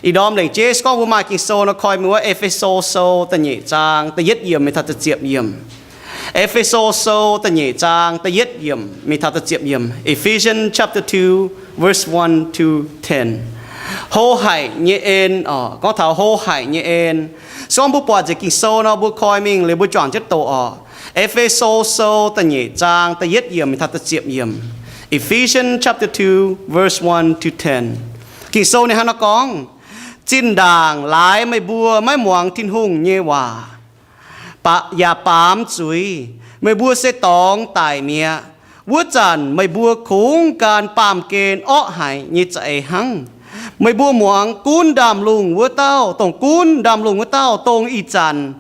Ih ndorm lengc jeiv se gorngv mbuo maaih Ging-Sou nor, koi mingh wuov E^fe^so Sou da'nyeic zaang da'yietv yiemc mingh taux da'ziepc yiemc. E^fe^so Sou da'nyeic zaang da'yietv yiemc mingh taux da'ziepc yiemc. Ephesians chapter two, verse one to ten. Ho haic nyei en, o, gorngv taux ho haic nyei en. Se gorngv mbuo buatc nzengc Ging-Sou nor, mbuo koi mingh liuz mbuo juangc jienv doqc oc. E^fe^so Sou da'nyeic zaang da'yietv yiemc mingh taux da'ziepc yiemc. Ephesians chapter two, verse one to ten. Ging-Sou ninh hnangv naaiv gorngv, Zinh ndaangc laaix meih mbuo maiv muangx Tin-Hungh nyei waac, yaac baamz zuiz, meih mbuo se dorngx daic mi'aqv. Wuov zanc meih mbuo kungx gan baamh gen orqv haic nyei za'eix hnangv. Meih mbuo muangx gunv ndaamv-lungh wuov dauh, dongh gunv ndaamv-lungh wuov dauh, dongh ih zanc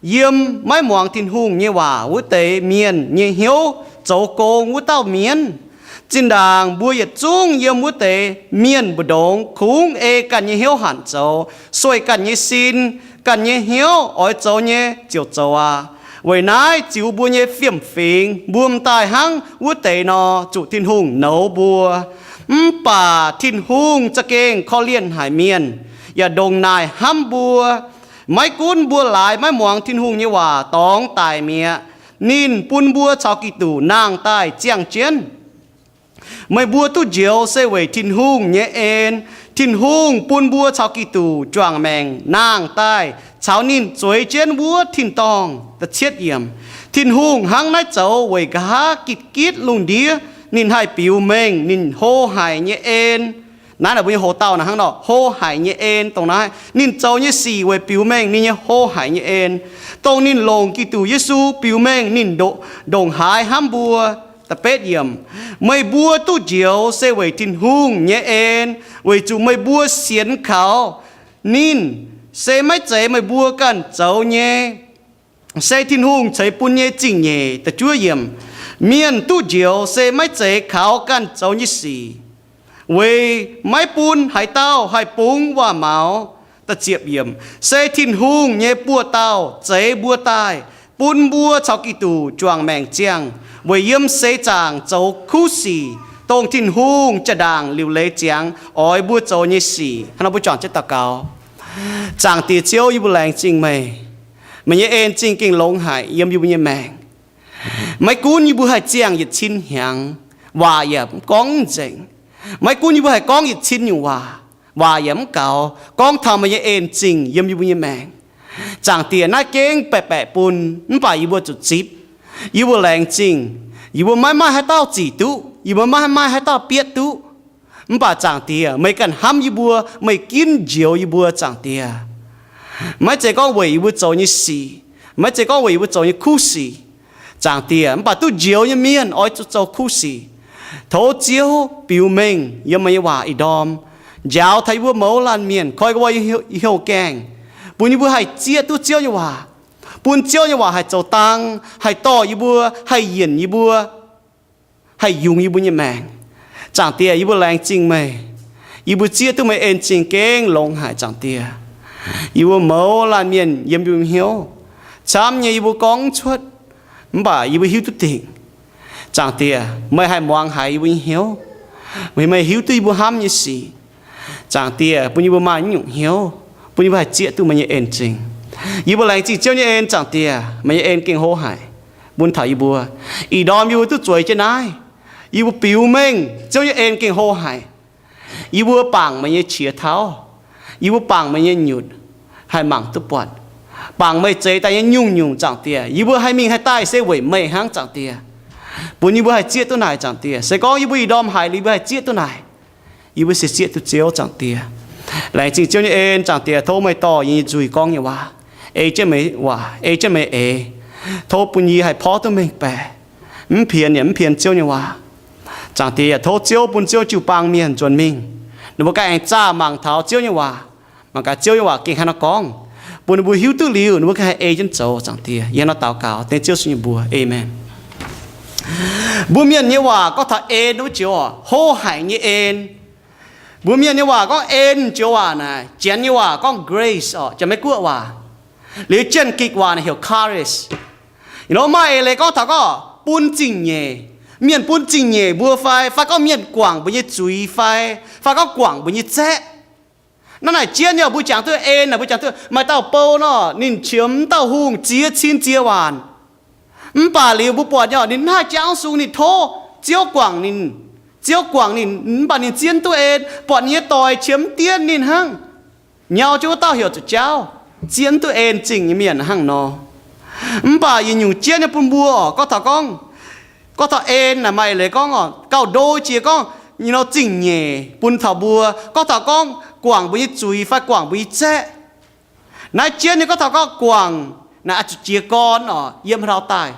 yiem maiv muangx Tin-Hungh nyei waac wuov deix mienh nyei hnyouv zoux gong wuov dauh mienv. Zinh ndaangc mbuo yietc zungv yiem wuov deix mienh mbu'ndongx kungx ei ganh nyei hnyouv hanc zoux, sueih ganh nyei sin, ganh nyei hnyouv oix zoux nyei ziouc zoux aqv. Weic naaiv ziux mbuo nyei fiem-fingx mbuo m'daaih hnangv wuov deix nor, zuqc Tin-Hungh nouz mbuo. Mv baac Tin-Hungh za'gengh korv-lienh haic mienh, yaac ndongc naaic hnamv mbuo. Maiv gunv mbuo laaix maiv muangx Tin-Hungh nyei waac dorngx daic mi'aqv, ninh bun mbuo caux Giduc nangh daaih ziangh jienv. Meih mbuo duqv njoux se weic Tin-Hungh nyei en. Tin-Hungh bun mbuo caux Giduc juangc maengc nangh daaih caux ninh zueiz jienv wuov tin-dorngh. Tin-Hungh hnangv naaiv zoux weic nqa'haav gitv-gitv lungh ndiev ninh haih biux mengh ninh hlo haic nyei en. Naaiv naaic mbuo nyei hoc-dauh naaic hnangv nor, hlo haic nyei en dongh naaiv. Ninh zoux nyei sic weic biux mengh ninh nyei hlo haic nyei en, dongh ninh longc Giduc Yesu biux mengh ninh ndongc haaix hnamv mbuo. Meih mbuo duqv njoux se weic Tin-Hungh nyei en, weic zuqc meih mbuo sienx kaux ninh. Se maiv zeiz meih mbuo ganh zoux nyei, se Tin-Hungh ceix bun nyei zingh nyeic. Mienh duqv njoux se maiv zeiz kaux ganh zoux nyei sic, weic maiv bun haaix dauh haih bungx waac-maux. Se Tin-Hungh nyei buoz-dauh zeix mbuo daaih, bun mbuo caux Giduc juangc maengc ziangh, weic yiem seix zaangc zoux kuv sic, dongh Tin-Hungh jaa-ndaangc liuc leiz ziangx oix mbuo zoux nyei sic. Hnangv nor mbuo juangc jienv daux gaux. Zaangc Diex Ziouv, yie mbuo laengz zingh meih. Meih nyei en zingh gengh longx haic yiem yie mbuo nyei maengc. Maiv gunv yie mbuo haih ziangh yietc cin hnyangx, waac yaac mv gorngv nzengc. Maiv gunv yie mbuo haih gorngv yietc cin nyungc waac, waac yaac mv gaux gorngv taux meih nyei en zingh yiem yie mbuo nyei maengc. Zaangc Diex, naaiv gengh baeqc baeqc bun, mv baac yie mbuo zuqc zipv. Yie mbuo laengz zingh. Yie mbuo maiv maaih haaix dauh zic duqv, yie mbuo maiv maaih haaix dauh bietv duqv. Mv baac Zaangc Diex, meih ganh hnamv yie mbuo, meih ginv njoux yie mbuo, Zaangc Diex. Maiv zeiz gorngv weic yie mbuo zoux nyei sic, maiv zeiz gorngv weic yie mbuo zoux nyei kuv sic, Zaangc Diex, mv baac duqv njoux nyei mienh oix zuqc zoux kuv sic. Tov Ziouv biux mengh yiem meih nyei waac ih ndorm, njaaux taux yie mbuo mouz laanh mienh, koi ga'wuov hnyouv gaengh, bun yie mbuo haih zieqv duqv Ziouv nyei waac, bun Ziouv nyei waac haih zoux dang, haih dorh yie mbuo, haih yienc yie mbuo, haih yungz yie mbuo nyei maengc. Zaangc Diex, yie mbuo laengz zingh meih. Yie mbuo zieqv duqv meih en zingh gengh longx haic, Zaangc Diex. Yie mbuo mouz laanh mienh yiem yie mbuo hnyouv, camv nyei yie mbuo gorngv mv cuotv, mv baac yie mbuo hiuv duqv dingc. Zaangc Diex, meih haih muangx haiz yie mbuo nyei hnyouv. Meih hiuv duqv yie mbuo hnamv nyei sic. Zaangc Diex, bun yie mbuo maaih naaiv nyungc hnyouv, bun yie mbuo haih zieqv duqv meih nyei en zingh. Yie mbuo laengz zingh Ziouv nyei en, Zaangc Diex, meih nyei en gengh hlo haic bun taux yie mbuo. Ih ndorm yie mbuo duqv zueiz jienv naaiv, yie mbuo biux mengh Ziouv nyei en gengh hlo haic. Yie mbuo bangc meih nyei qiex tauv, yie mbuo bangc meih nyei nyutc, haih mangc duqv buatc, bangc meih zeix daaih nyei nyungc-nyungc, Zaangc Diex. Yie mbuo haih mingh haih daaih se weic meih hnangv, Zaangc Diex. Bun yie mbuo haih zieqv duqv naaic, Zaangc Diex. Se gorngv yie mbuo ih ndorm haiz, yie mbuo haih zieqv duqv naaic, yie mbuo se zieqv duqv Ziouv, Zaangc Diex. Laengz zingh Ziouv nyei en, Zaangc Diex. Tov meih dorh yie nyei nzuih gorngv nyei waac, ei jienv meih waac, ei jienv meih eix. Tov bun yie haih porv duqv mengh baeqc, mv pienx yaac mv pienx Ziouv nyei waac. Zaangc Diex, yaac tov Ziouv bun Ziouv jiu-baang mienh nzuonx mingh, ninh mbuo ganh aengx zaah mangc taux Ziouv nyei waac, mangc gaax Ziouv nyei waac gengh haaix nor gorngv, bun ninh mbuo hiuv duqv liuz, ninh mbuo ganh haih ei jienv zoux, Zaangc Diex. Yie hnangv nor daux gaux dengv Ziouv Yesu nyei mbuox. Aamen. Mbuo mienh nyei waac gorngv taux en wuov joux, hlo haic nyei en. Mbuo mienh nyei waac gorngv en joux waac naaic, Janx nyei waac gorngv grace oc, Janx-Meiv-Guoqv waac. Liuz Janx-Gikc waac naaic heuc charis. Ih nor maaih eix leiz gorngv taux gorngv bun zingh nyeic, mienh bun zingh nyeic mbuo fai, fai gorngv mienh guangc mbuo nyei zuiz fai, fai gorngv guangc mbuo nyei zaeqv. Naaiv naaic jienv nyei mbuo jangx duqv en naaic, mbuo jangx duqv maaih dauh bou nor, ninh qiemx dauh hungh ziex cin ziex waanc. Mv baac liuz mbuo buatc nyei, ninh mv haih jangx sung, ninh tov Ziouv guangc ninh. Ziouv guangc ninh, mv baac ninh zieqv duqv en, buatc ninh nyei doic qiemx mv dienv ninh hnangv. Nyau jienv wuov dauh heuc zuqc jauv, zieqv duqv en zingh nyei mienh hnangv nor. Mv baac yietc nyungc jienv nyei bun mbuo oc, gorngv taux gorngv, gorngv taux en naaic maaih leiz gorngv oc, gauh ndo jiex gorngv, you know, zingh nyeic bun taux mbuo, gorngv taux gorngv guangc mbuo nyei zuiz fai guangc mbuo nyei zaeqv. Naaiv jienv nyei gorngv taux gorngv guangc naaic oix zuqc jiez gorn oc, yiem haaix ndau daaih.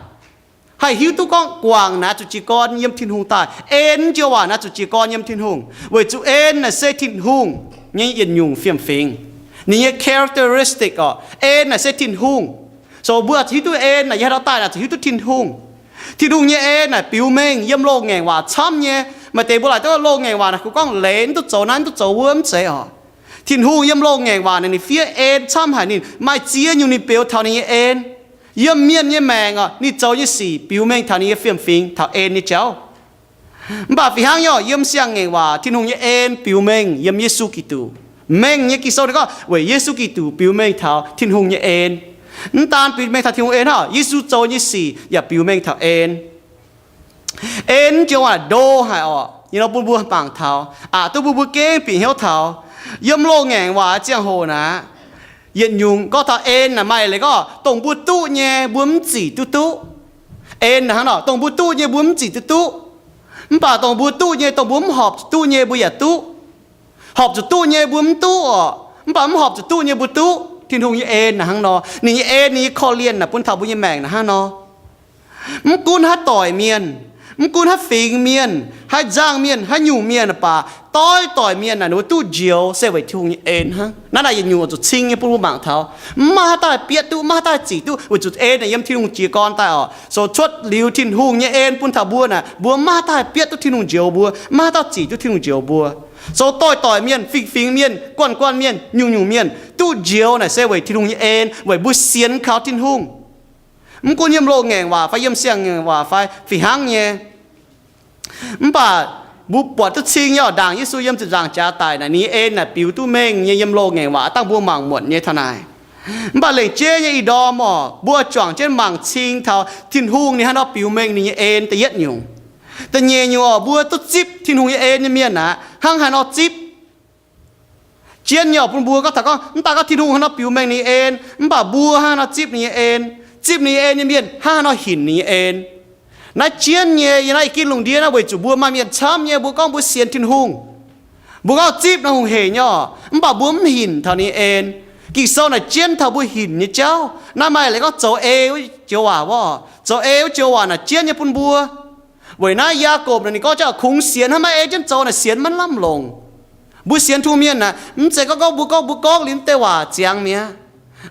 Haih hiuv duqv gorngv guangc naaic oix zuqc jiez gorn yiem Tin-Hungh daaih. En joux waac naaic oix zuqc jiez gorn yiem Tin-Hungh, weic zuqc en naaic se Tin-Hungh nyei yietc nyungc fiem-fingx, ninh nyei characteristic oc. En naaic se Tin-Hungh. So mbuo oix zuqc hiuv duqv en naaic yiem haaix ndau daaih naaic oix zuqc hiuv duqv Tin-Hungh. Tin-Hungh nyei en naaic biux mengh yiem loz-ngaengc waac camv nyei. Maaih deix mbuo laaic duqv loz-ngaengc waac naaic kungx gorngv leiz mv duqv zoux naaiv mv duqv zoux wuov, mv zeiz oc. Tin-Hungh yiem loz-ngaengc waac naaic ninh fiev en camv haic, ninh maaih ziex nyungc ninh biux taux ninh nyei en. Yiem mienh nyei maengc oc, ninh zoux nyei sic biux mengh taux ninh nyei fiem-fingx taux en nyei jauv. Mv baac fih hnangv nyei oc, yiem siang-ngaengc waac Tin-Hungh nyei en biux mengh yiem Yesu Giduc. Mengh nyei Ging-Sou ninh gorngv weic Yesu Giduc biux mengh taux Tin-Hungh nyei en. Mv daan biux mengh taux Tin-Hungh en hnangv, Yesu zoux nyei sic yaac biux mengh taux en. En joux waac ndo haic oc, you know, bun mbuo mangc taux, aqc duqv bun mbuo gengh bieqc hnyouv taux. Yiem loz-ngaengc waac ziangh hoc naaic, yietc nyungc gorngv taux en naaic maaih leiz gorngv dongh mbuo duqv nyei mbuo mv zic duqv duqv. En naaic hnangv nor, dongh mbuo duqv nyei mbuo mv zic duqv duqv. Mv baac dongh mbuo duqv nyei, dongh mbuo mv horpc zuqc duqv nyei mbuo yaac duqv. Horpc zuqc duqv nyei mbuo mv duqv oc, mv baac mv horpc zuqc duqv nyei mbuo duqv. Tin-Hungh nyei en naaic hnangv nor, ninh nyei en, ninh nyei korv-lienh naaic bun taux mbuo nyei maengc naaic hnangv nor. Mv gunv haaix doic mienh, mv gunv haaix fingx mienh, haaix nzangh mienh, haaix nyungc mienh baac, doix-doic mienh naaic ninh mbuo duqv njoux se weic Tin-Hungh nyei en hnangv. Naaiv naaic yietc nyungc oix zuqc cing nyei bun mbuo mangc taux. Mv maaih haaix dauh haih bietv duqv, mv maaih haaix dauh haih zic duqv, weic zuqc en naaic yiem Tin-Hungh jiez gorn daaih oc. So cuotv liuz Tin-Hungh nyei en bun taux mbuo naaic, mbuo mv maaih haaix dauh haih bietv duqv Tin-Hungh njoux mbuo, mv maaih haaix dauh zic duqv Tin-Hungh njoux mbuo. So doix-doic mienh, fingx-fingx mienh, guanh-guanh mienh, nyungc-nyungc mienh duqv njoux naaic se weic Tin-Hungh nyei en, weic mbuo sienx kaux Tin-Hungh. Mv gunv yiem loz-ngaengc waac fai yiem siang-ngaengc waac fai fih hnangv nyei. Mv baac mbuo buatc duqv cing nyei oc, ndaangc Yesu yiem ziepc nzaangc jaax daic naaic, ninh nyei en naaic biux duqv mengh nyei yiem loz-ngaengc waac dangh mbuo mangc muonc nyei taux naaic. Mv baac lengc jeiv nyei ih ndorm oc, mbuo juangc jienv mangc cing taux Tin-Hungh ninh haaix nor biux mengh ninh nyei en da'yietv nyungc. Da'nyeic nyungc oc, mbuo duqv zipv Tin-Hungh nyei en nyei mienh aqv, hnangv haaix nor zipv? Jienv nyei oc, bun mbuo gorngv taux gorngv mv daaih gorngv Tin-Hungh haaix nor biux mengh ninh nyei en, mv baac mbuo hnangv haaix nor zipv ninh nyei en, zipv ninh nyei en nyei mienh hnangv haaix nor hinc ninh nyei en. Naaiv jienv nyei yiem naaiv ih ginv lungh ndiev naaiv weic zuqc mbuo maaih mienh camv nyei, mbuo gorngv mbuo sienx Tin-Hungh, mbuo gorngv zipv nor hungh heic nyei oc, mv baac mbuo mv hinc taux ninh nyei en. Ging-Sou naaic jienv taux mbuo hinc nyei jauv. Naaiv maaih leiz gorngv zoux ei wuov joux waac wuov, zoux ei wuov joux waac naaic jienv nyei bun mbuo. Weic naaiv Yaagorpc naaic ninh gorngv jauv kungx sienx, hnangv maiv ei jienv zoux naaic sienx maiv lamh longc. Mbuo sienx Tin-Hungh mienh naaic, mv zeiz gorngv gorngv mbuo gorngv mbuo gorngv liuz mv deix waac ziangx mi'aqv.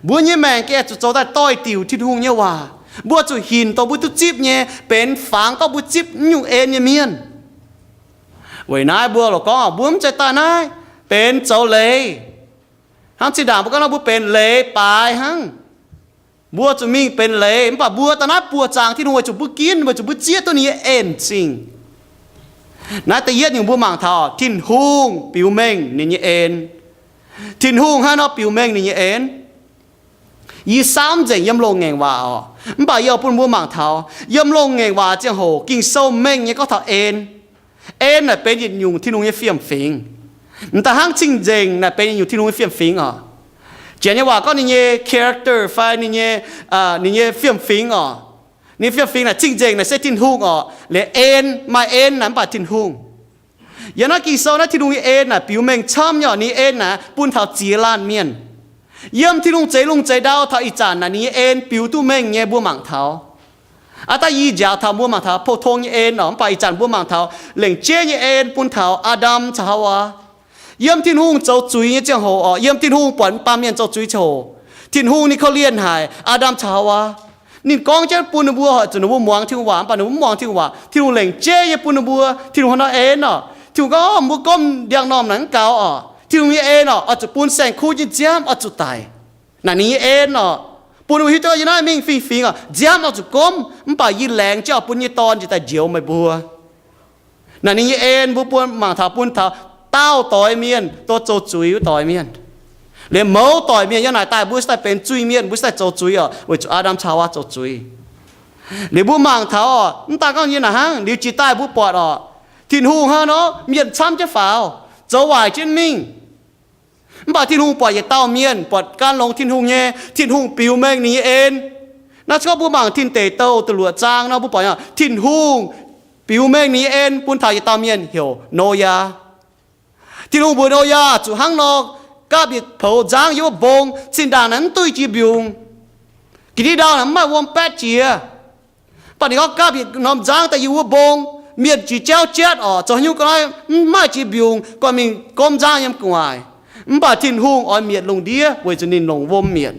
Mbuo nyei maengc gengh zuqc zoux daaih doix-diuc Tin-Hungh nyei waac. Mbuo zuqc hinc dongh mbuo duqv zipv nyei, benx fangx gorngv mbuo zipv mv nyungc en nyei mienh. Weic naaiv mbuo lorqc gorngv mbuo mv zeiz daaih naaiv benx zoux leiz. Hnangv zinh ndaangc mbuo gorngv nor mbuo benx leiz baaix hnangv. Mbuo zuqc mingh benx leiz, mv baac mbuo daaih naaiv buoz-zaangc Tin-Hungh weic zuqc mbuo ginv, weic zuqc mbuo zieqv duqv ninh nyei en zingh. Naaiv da'yietv nyungc mbuo mangc taux Tin-Hungh biux mengh ninh nyei en. Tin-Hungh haaix nor biux mengh ninh nyei en? Yie saauv nzengc yiem loz-ngaengc waac oc, mv baac yie oix bun mbuo mangc taux yiem loz-ngaengc waac ziangh hoc Ging-Sou mengh nyei gorngv taux en. En naaic benx yietc nyungc Tin-Hungh nyei fiem-fingx. M'daaih hnangv cing-nzengc naaic benx yietc nyungc Tin-Hungh nyei fiem-fingx oc. Janx nyei waac gorngv ninh nyei character fai ninh nyei, ninh nyei fiem-fingx oc. Ninh fiem-fingx naaic cing-nzengc naaic se Tin-Hungh oc. Liuz en, maaih en naaic mv baac Tin-Hungh. Yiem naaiv Ging-Sou naaiv Tin-Hungh nyei en naaic biux mengh camv nyei oc. Ninh nyei en naaic bun taux ziex laanh mienh. Yiem Tin-Hungh zeix lungh zeix ndau taux ih zanc naaic ninh nyei en biux duqv mengh nyei mbuo mangc taux. Aav daaih yie njaaux taux mbuo mangc taux pou-tong nyei en oc, mv baac ih zanc mbuo mangc taux lengc jeiv nyei en bun taux Aa^ndam caux Haawaa. Yiem Tin-Hungh zoux zuiz nyei ziangh hoc oc, yiem Tin-Hungh buatc baamh mienh zoux zuiz ziangh hoc, Tin-Hungh ninh korv-lienh haic Aa^ndam caux Haawaa. Ninh gorngv jienv bun ninh mbuo hoic zuqc ninh mbuo muangx Tin-Hungh waac, mv baac ninh mbuo mv muangx Tin-Hungh waac. Tin-Hungh lengc jeiv nyei bun ninh mbuo, Tin-Hungh haaix nor en oc. Tin-Hungh gorngv mbuo gomv ndiangx-normh naaic mv gaux oc. Tin-Hungh nyei en oc, oix zuqc bun saeng-kuv nyei nziaamv oix zuqc daic. Naaic ninh nyei en oc, bun mbuo hiuv duqv yiem naaiv mingh fingx-fingx oc, nziaamv oix zuqc gomv, mv baac yie laengz jienv oix bun yie nyei Dorn njiec daaih njoux meih mbuo. Naaic ninh nyei en mbuo bun mangc taux bun taux daauh doix mienh, dongh zoux zuiz wuov doix mienh. Liemh mouz doic mienh yiem naaic daaih mbuo se daaih benx zuiz-mienh, mbuo se daaih zoux zuiz oc, weic zuqc Aa^ndam caux Haawaa zoux zuiz. Liuz mbuo mangc taux oc, mv daaih gorngv nyei naaic hnangv, liuz jiex daaih mbuo buatc oc, Tin-Hungh hnangv nor mienh camv jienv faaux, zoux waaic jienv mingh. Mv baac Tin-Hungh buatc yietc dauh mienh buatc gan longx Tin-Hungh nyei, Tin-Hungh biux mengh ninh nyei en. Naaiv se gorngv mbuo mangc Tin Deic Douh da'luoqc zaang nor, mbuo buatc Tin-Hungh biux mengh ninh nyei en bun taux yietc dauh mienh heuc Noyaa. Tin-Hungh mbuox Noyaa zuqc hnangv nor gapv yietc poux nzangv yiem wuov mbong, zinh ndaangc naaic mv duqv jiex mbiungc. Ga'ndiev ndau naaic mv maaih wuom baetv jiex. Mv baac ninh gorngv gapv yietc norm nzangv daaih yiem wuov mbong, mienh jiex jauv jatv oc, zoux haaix nyungc ga'naaiv mv maaih jiex mbiungc, gorngv mingh gomv nzangv yiem gu'nguaaic. Mv baac Tin-Hungh oix mietc lungh ndiev weic zuqc ninh longc wuom mietc.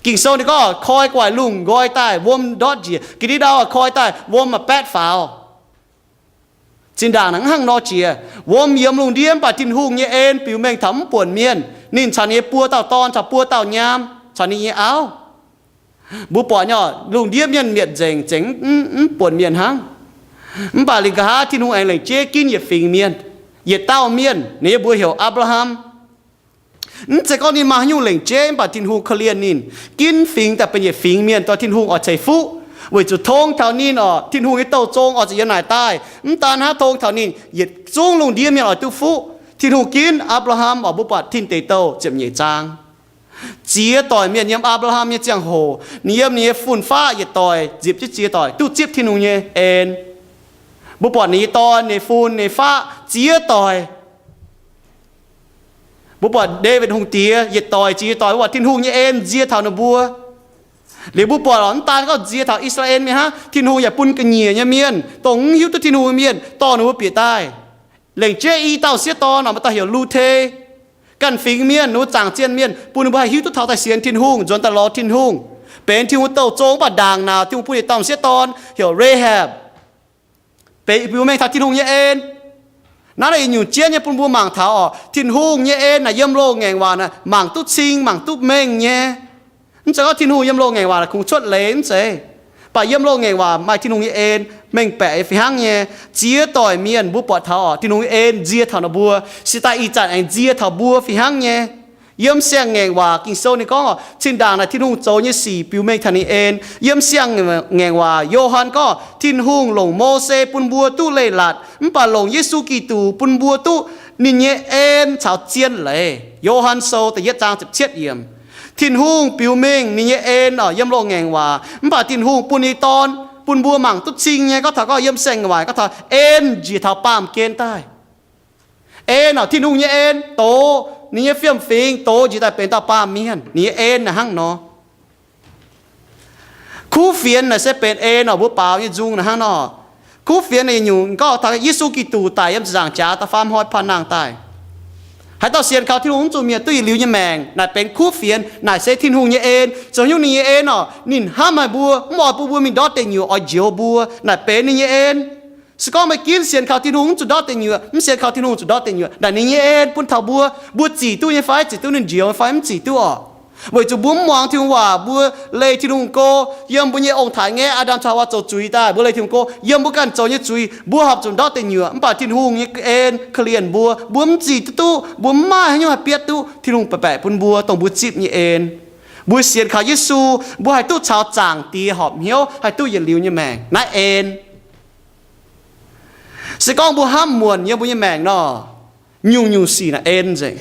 Ging-Sou ninh gorngv koi gu'nguaaic lungh nqoi daaih, wuom ndortv njiec. Ga'ndiev ndau koi daaih, wuom maaih baetv faaux. Zinh ndaangc naaic mv hnangv nor jiex. Wuom yiem lungh ndiev, mv baac Tin-Hungh nyei en biux mengh taux mv buonc mienh. Ninh caux ninh nyei buo dauh dorn caux buo dauh nyaam caux ninh nyei auv. Mbuo buatc nyei oc, lungh ndiev mienh mietc nzengc, zengc mv buonc mienh hnangv. Mv baac liuz nqa'haav Tin-Hungh aengx lengc jeiv ginv yietc fingx mienh, yietc dauh mienh, ninh nyei mbuox heuc Apc^laa^ham. Mv zeiz gorngv ninh maaih haaix nyungc lengc jeiv, mv baac Tin-Hungh korv-lienh ninh, ginv fingx daaih benx yietc fingx mienh, dongh Tin-Hungh oix ceix fuqv, weic zuqc tong taux ninh oc, Tin-Hungh nyei douh zong oix zuqc yiem naaic daaih. Mv daan hnangv, tong taux ninh, yietc zungv lungh ndiev mienh oix duqv fuqv. Tin-Hungh ginv Apc^laa^ham oc, mbuo buatc Tin Deic Douh ziepc nyeic zaang. Ziex doic mienh yiem Apc^laa^ham nyei ziangh hoc, ninh yiem ninh nyei fun-faqv yietc doic, nzipc jienv ziex doic duqv zipv Tin-Hungh nyei en. Mbuo buatc ninh nyei dorn, ninh fun, ninh faqv ziex doic. Mbuo buatc Ndaawitv Hungh Diex yietc doic ziex doic, mbuo buatc Tin-Hungh nyei en nzie taux ninh mbuo. Liuz mbuo buatc oc, mv daan gorngv nzie taux I^saa^laa^en Mienh hnangv, Tin-Hungh yaac bun ga'nyiec nyei mienh, dongh mv hiuv duqv Tin-Hungh nyei mienh, dorh ninh mbuo bieqc daaih. Lengc jeiv i dauh sieqv dorn oc, maaih dauh heuc Lu^te. Ganh fingx mienh, ninh mbuo zaangc zien mienh, bun ninh mbuo haih hiuv duqv taux daaih sienx Tin-Hungh, nzuonx daaih lorz Tin-Hungh, benx Tin-Hungh douh zong. Mv baac ndaangc naaic Tin-Hungh bun yietc dauh sieqv dorn heuc Rehaapc, benx biux mengh taux Tin-Hungh nyei en. Naaiv naaic yietc nyungc jienv nyei bun mbuo mangc taux oc, Tin-Hungh nyei en naaic yiem loz-ngaengc waac naaic mangc duqv cing, mangc duqv mengh nyei. Mv zeiz gorngv Tin-Hungh yiem loz-ngaengc waac naaic kungx cuotv leiz, mv zeiz. Mv baac yiem loz-ngaengc waac maaih Tin-Hungh nyei en mengh baeqc fih hnangv nyei. Ziex doic mienh mbuo buatc taux oc, Tin-Hungh nyei en nzie taux ninh mbuo, se daaih ih zanc aengx nzie taux mbuo fih hnangv nyei. Yiem Siang-Ngaengc Waac Ging-Sou ninh gorngv oc, zinh ndaangc naaic Tin-Hungh zoux nyei sic biux mengh taux ninh en. Yiem Siang-Ngaengc Waac Yo^han gorngv, Tin-Hungh longc Mose bun mbuo duqv leiz-latc, mv baac longc Yesu Giduc bun mbuo duqv ninh nyei en caux zien leiz. Yo^han Sou da'yietv zaang ziepc cietv yiemc. Tin-Hungh biux mengh ninh nyei en oc, yiem loz-ngaengc waac. Mv baac Tin-Hungh bun ninh nyei Dorn bun mbuo mangc duqv cing nyei. Gorngv taux gorngv yiem Siang-Ngaengc Waac gorngv taux en njiec taux baamh gen daaih. En oc, Tin-Hungh nyei en doz ninh nyei fiem-fingx, doz njiec daaih benx dauh baamh mienh. Ninh nyei en naaic hnangv nor. Kuv fienx naaic se benx en oc, mbuo baaux nyei nzung naaic hnangv nor. Kuv fienx naaic nyungc gorngv taux Yesu Giduc daic yiem ziepc nzaangc jaax da'faam hnoi paan nangh daaih. Haaix dauh sienx kaux Tin-Hungh mv zuqc mietc, duqv yietc liuz nyei maengc, naaic benx kuv fienx. Naaic se Tin-Hungh nyei en. Zoux haaix nyungc ninh nyei en oc? Ninh hnamv haic mbuo, mv oix bun mbuo mingh ndortv deic nyuoqc, oix njoux mbuo. Naaic benx ninh nyei en. Se gorngv meih ginv sienx kaux Tin-Hungh mv zuqc ndortv deic nyuoqc, mv sienx kaux Tin-Hungh zuqc ndortv deic nyuoqc, naaic ninh nyei en bun taux mbuo. Mbuo zic duqv nyei fai? Zic duqv ninh njoux fai? Mv zic duqv oc. Weic zuqc mbuo mv muangx Tin-Hungh waac, mbuo leih Tin-Hungh go. Yiem mbuo nyei ong-taaix-ngaeqv, Aa^ndam caux Haawaa zoux zuiz daaih, mbuo leih Tin-Hungh go. Yiem mbuo ganh zoux nyei zuiz, mbuo horpc zuqc ndortv deic nyuoqc. Mv baac Tin-Hungh nyei en korv-lienh mbuo, mbuo mv zic duqv duqv, mbuo mv maaih haaix nyungc haih bietv duqv Tin-Hungh baeqc baeqc bun mbuo dongh mbuo zipv nyei en. Mbuo sienx kaux Yesu, mbuo haih duqv caux Zaangc Diex horpc hnyouv, haih duqv yietc liuz nyei maengc. Naaiv en. Se gorngv mbuo hnamv muonc yiem mbuo nyei maengc nor, nyungc-nyungc sic naaic en nzengc.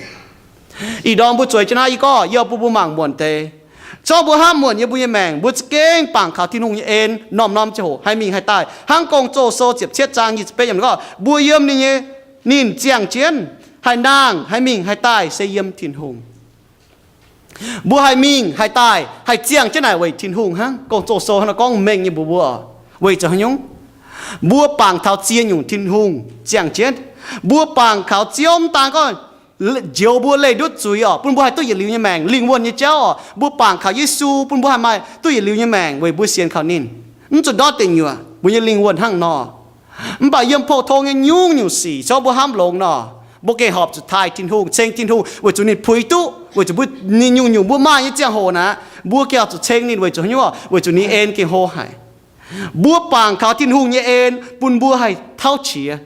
Ih ndorm mbuo zueiz jienv naaiv, yie gorngv yie bun mbuo mangc muonc deix. Se gorngv mbuo hnamv muonc yiem mbuo nyei maengc, mbuo za'gengh bangc kaux Tin-Hungh nyei en norm-norm ziangh hoc haih mingh haih daaih. Hnangv Gong-Zoh Sou ziepc cietv zaang nyic ziepc betv yiemc gorngv, mbuo yiem ninh nyei, ninh ziangh jienv, haih nangh, haih mingh, haih daaih se yiem Tin-Hungh. Mbuo haih mingh, haih daaih, haih ziangh jienv naaic weic Tin-Hungh hnangv. Gong-Zoh Sou hnangv nor gorngv mengh nyei mbuox mbuo, weic zuqc haaix nyungc? Mbuo bangc taux ziex nyungc Tin-Hungh ziangh jienv. Mbuo bangc kaux Ziouv mv daan gorngv njoux mbuo leih ndutv zuiz oc, bun mbuo haih duqv yietc liuz nyei maengc, lingh wuonh nyei jauv oc. Mbuo bangc kaux Yesu bun mbuo haih maaih duqv yietc liuz nyei maengc weic mbuo sienx kaux ninh, mv zuqc ndortv deic nyuoqc. Mbuo nyei lingh wuonh hnangv nor. Mv baac yiem pou-tong nyei nyungc-nyungc sic, se gorngv mbuo hnamv longx nor, mbuo gengh horpc zuqc taaih Tin-Hungh, ceng Tin-Hungh, weic zuqc ninh puix duqv, weic zuqc mbuo, ninh nyungc-nyungc mbuo maaih nyei ziangh hoc naaic, mbuo gengh horpc zuqc ceng ninh, weic zuqc haaix nyungc? Weic zuqc ninh en gengh hlo haic. Mbuo bangc kaux Tin-Hungh nyei en bun mbuo haih tauv qiex.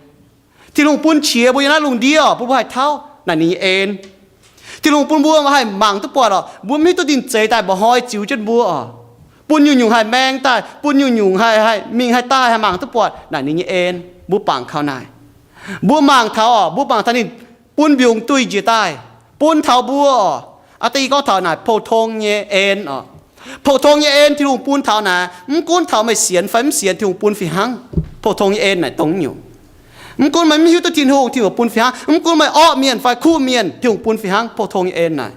Tin-Hungh bun qiex mbuo yiem naaiv lungh ndiev oc, bun mbuo haih tauv naaic ninh nyei en. Tin-Hungh bun mbuo haih mangc duqv buatc oc. Mbuo mv hiuv duqv ninh zeix daaih mba'hnoi ziux jienv mbuo oc. Bun nyungc-nyungc haih maeng daaih, bun nyungc-nyungc haih, haih mingh haih daaih haih mangc duqv buatc naaic ninh nyei en. Mbuo bangc kaux naaic. Mbuo mangc taux oc, mbuo mangc taux ninh bun mbiungc duih njiec daaih, bun taux mbuo oc. Aa, da'yietv gorngv taux naaic pou-tong nyei en oc. Pou-tong nyei en Tin-Hungh bun taux naaic, mv gunv taux meih sienx fai mv sienx, Tin-Hungh bun fih hnangv. Pou-tong nyei en naaic dongh nyungc. Mv gunv meih mv hiuv duqv Tin-Hungh, Tin-Hungh bun fih hnangv. Mv gunv meih orqv mienh fai kuv mienh, Tin-Hungh bun fih hnangv. Pou-tong nyei en naaic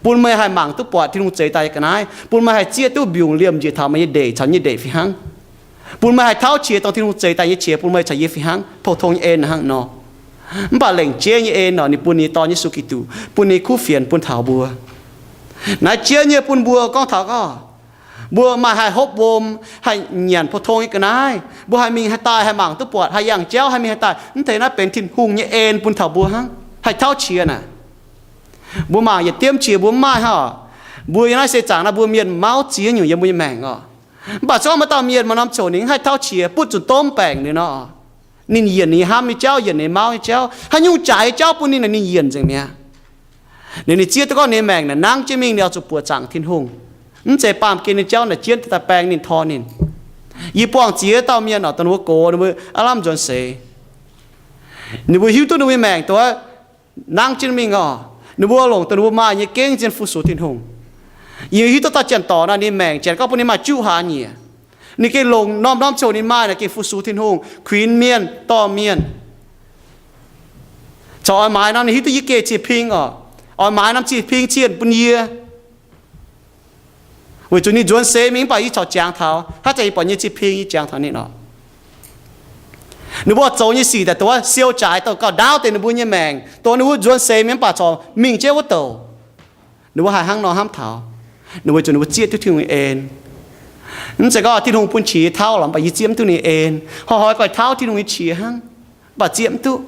bun meih haih mangc duqv buatc Tin-Hungh zeix daaih nyei ga'naaiv, bun meih haih zieqv duqv mbiungc liemh njiec taux meih nyei ndeic caux nyei ndeic fih hnangv. Bun meih haih tauv qiex dongh Tin-Hungh zeix daaih nyei qiex bun meih caux yie fih hnangv. Pou-tong nyei en hnangv nor. Mv baac lengc jeiv nyei en nor, ninh bun ninh nyei Dorn Yesu Giduc, bun ninh kuv fienx bun taux mbuo. Naaiv jien nyei bun mbuo gorngv taux gorngv, mbuo maaih haih hopv wuom, haih nyanc pou-tong nyei ga'naaiv, mbuo haih mingh haih daaih, haih mangc duqv buatc, haih yangh jauv, haih mingh haih daaih, mv deix naaiv benx Tin-Hungh nyei en bun taux mbuo hnangv, haih tauv qiex naaic. Mbuo mangc yietc diemv qiex mbuo mv maaih hnangv oc. Mbuo yiem naaiv seix zaangc naaiv mbuo mienh mauv ziex nyungc yiem mbuo nyei maengc oc. Mv baac se gorngv maaih dauh mienh maaih norm ziouc ninh haih tauv qiex butv zuqc domh baengc ninh nor, ninh yienc ninh hnamv nyei jauv, yienc ninh mauv nyei jauv, haaix nyungc jaaix nyei jauv bun ninh, ninh yienc nzengc mi'aqv. Ninh, ninh zieqv duqv gorngv ninh nyei maengc naaic nangv jienv mingh ninh oix zuqc buoqc zaangc Tin-Hungh. Mv zeiz baamh gen nyei jauv naaic jienv daaih baeng ninh, tor ninh. Yie buangh ziex dauh mienh oc, dongh ninh mbuo gox, ninh mbuo aav lamh nzuonx seix. Ninh mbuo hiuv duqv ninh mbuo nyei maengc doz nangv jienv mingh oc. Ninh mbuo longc dongh ninh mbuo maaih nyei gengh zien fu-sux Tin-Hungh. Yie hiuv duqv dauh janx-dorc naaic ninh maengc janx gorngv bun ninh maaih juqv hlaax nyieqc. Ninh gengh longc norm-norm ziouc ninh maaih naaic gengh fu-sux Tin-Hungh, kuinx mienh, dorh mienh. Corc oix maaiz norm, ninh hiuv duqv yie geh cih ping oc. Oix maaiz norm cih ping cienh bun yie. Weic zuqc ninh nzuonx seix mingh mv baac yie corc jangx taux, hnangv jangx yie buatc nyei cih ping yie jangx taux ninh oc. Ninh mbuo zoux nyei sic daaih dongh siou jaaix dongh gauh ndaauv deix ninh mbuo nyei maengc, dongh ninh mbuo nzuonx seix mingh mv baac corc mingh jienv wuov douc. Ninh mbuo haih hnangv nor hnamv taux, ninh mbuo weic zuqc ninh mbuo zieqv duqv Tin-Hungh nyei en. Mv zeiz gorngv Tin-Hungh bun qiex tauv lorqc, mv baac yie zieqv mv duqv ninh nyei en. Horpc hoiz guaix tauv Tin-Hungh nyei qiex hnangv, mv baac zieqv mv duqv.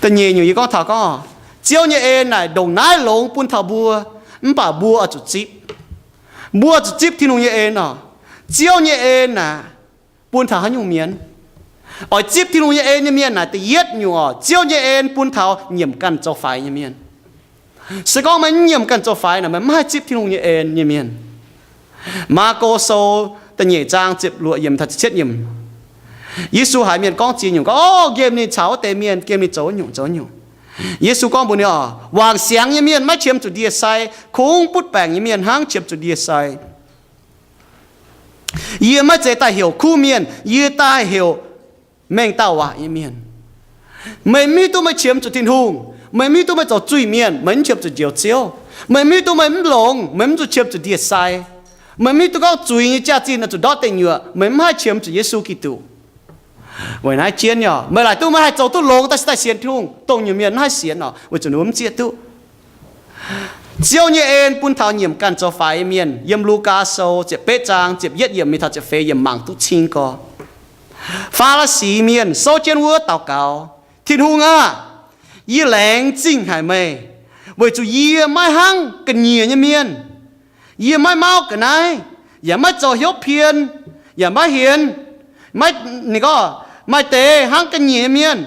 Da'nyeic nyungc yie gorngv taux gorngv, Ziouv nyei en naaic ndongc naaiv longx bun taux mbuo, mv baac mbuo oix zuqc zipv. Mbuo zuqc zipv Tin-Hungh nyei en oc. Ziouv nyei en naaic bun taux haaix nyungc mienh? Oix zipv Tin-Hungh nyei en nyei mienh naaic da'yietv nyungc oc, Ziouv nyei en bun taux nyiemc ganh zoux faix nyei mienh. Se gorngv meih mv nyiemc ganh zoux faix naaic, meih mv haih zipv Tin-Hungh nyei en nyei mienh. Maako Sou da'nyeic zaang ziepc luoqc yiemc taux ziepc cietv yiemc, Yesu haiz mienh gorngv ziex nyungc gorngv, O, nqemh ninh caux wuov deix mienh, nqemh ninh zoux wuov nyungc zoux wuov nyungc. Yesu gorngv mbuox ninh oc, Wangc siangx nyei mienh maiv qiemx zuqc ndie-sai, kungx butv baengc nyei mienh hnangv qiemx zuqc ndie-sai. Yie maiv zeiz daaih heuc kuv mienh, yie daaih heuc mengh dauh waac nyei mienh. Meih mv hiuv duqv meih qiemx zuqc Tin-Hungh, meih mv hiuv duqv meih zoux zuiz-mienh, meih mv qiemx zuqc Njoux Ziouv. Meih mv hiuv duqv meih mv longx, meih mv zuqc qiemx zuqc ndie-sai. Meih mv hiuv duqv gorngv zuiz nyei jaax-zinh oix zuqc ndortv deic nyuoqc, meih mv haih qiemx zuqc Yesu Giduc. Weic naaiv jienv nyei oc, meih laaic duqv meih haih zoux duqv longx daaih se daaih sienx Tin-Hungh. Dongh nyungc mienh mv haih sienx oc, weic zuqc ninh mbuo mv zieqv duqv Ziouv nyei en bun taux nyiemc ganh zoux faix nyei mienh. Yiem Lugaa Sou ziepc betv zaang ziepc yietv yiemc mingh taux ziepc feix yiemc mangc duqv cing gorx. Faa^li^si Mienh souv jienv wuov daux gaux, Tin-Hungh aah! Yie laengz zingh haic meih, weic zuqc yie maiv hnangv ga'nyiec nyei mienh. Yie maiv mauv ga'naaiv, yaac maiv zoux hnyouv pien, yaac maiv hienx, maiv, ninh gorngv, maaih deix hnangv ga'nyiec nyei mienh.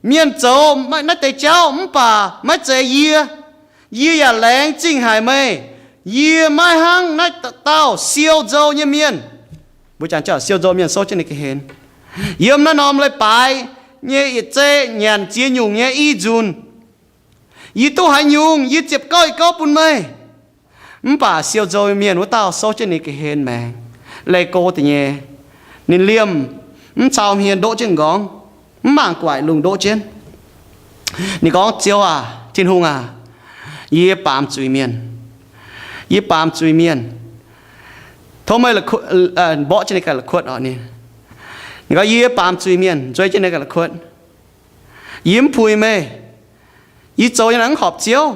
Mienh zoux naaiv deix jauv mv baac maiv zeiz yie. Yie yaac laengz zingh haic meih. Yie maiv hnangv naaiv dauh siou nzou nyei mienh. Mbuo jangx siou nzou mienh souv jienv ninh ga'hlen. Yiem naaiv norm leiz-baaix nyei yietc zeiv nyanc ziex nyungc nyei i nzunc, yie duqv haaix nyungc yie ziepc gouv i gouv bun meih. Mv baac siou nzou mienh wuov dauh souv jienv ninh ga'hlen maengx, leih go da'nyeic. Ninh liemh, mv cau hmien ndoqv jienv m'nqorngv, mv mangc guaaic lungh ndoqv jienv. Ninh gorngv, Ziouv aac, Tin-Hungh aac, yie baamz zuiz-mienh. Yie baamz zuiz-mienh. Tov meih mborqv jienv ninh ganh la'kuotv oc. Ninh gorngv, Yie baamz zuiz-mienh, nzueic jienv ninh ganh la'kuotv. Yie mv puix meih. Yie zoux nyei naaic mv horpc Ziouv.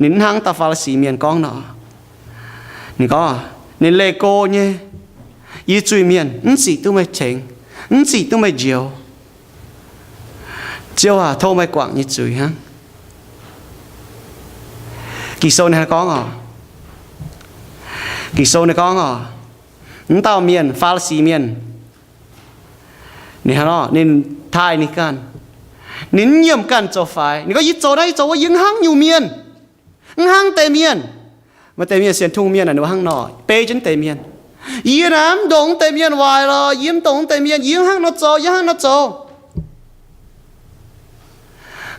Ninh mv hnangv dauh Faa^li^si Mienh gorngv nor. Ninh gorngv, ninh leih go nyei, yie zuiz-mienh mv zic duqv meih tengx, mv zic duqv meih njoux. Ziouv aac, tov meih guangc yie nyei zuiz hnangv. Ging-Sou ninh gorngv oc, Ging-Sou ninh gorngv oc, m'dauh mienh, Faa^li^si Mienh, ninh, ninh taaih ninh ganh. Ninh mv nyiemc ganh zoux faix. Ninh gorngv, yie zoux naaiv, yie zoux wuov, yie mv hnangv nyungc mienh, mv hnangv deix mienh. Maaih deix mienh sienx Tin-Hungh mienh naaic, ninh mbuo hnangv nor, bei jienv deix mienh. Yie naaic mv ndongc deix mienh waaic lorqc, yie mv ndongc deix mienh, yie mv hnangv nor zoux, yie hnangv nor zoux.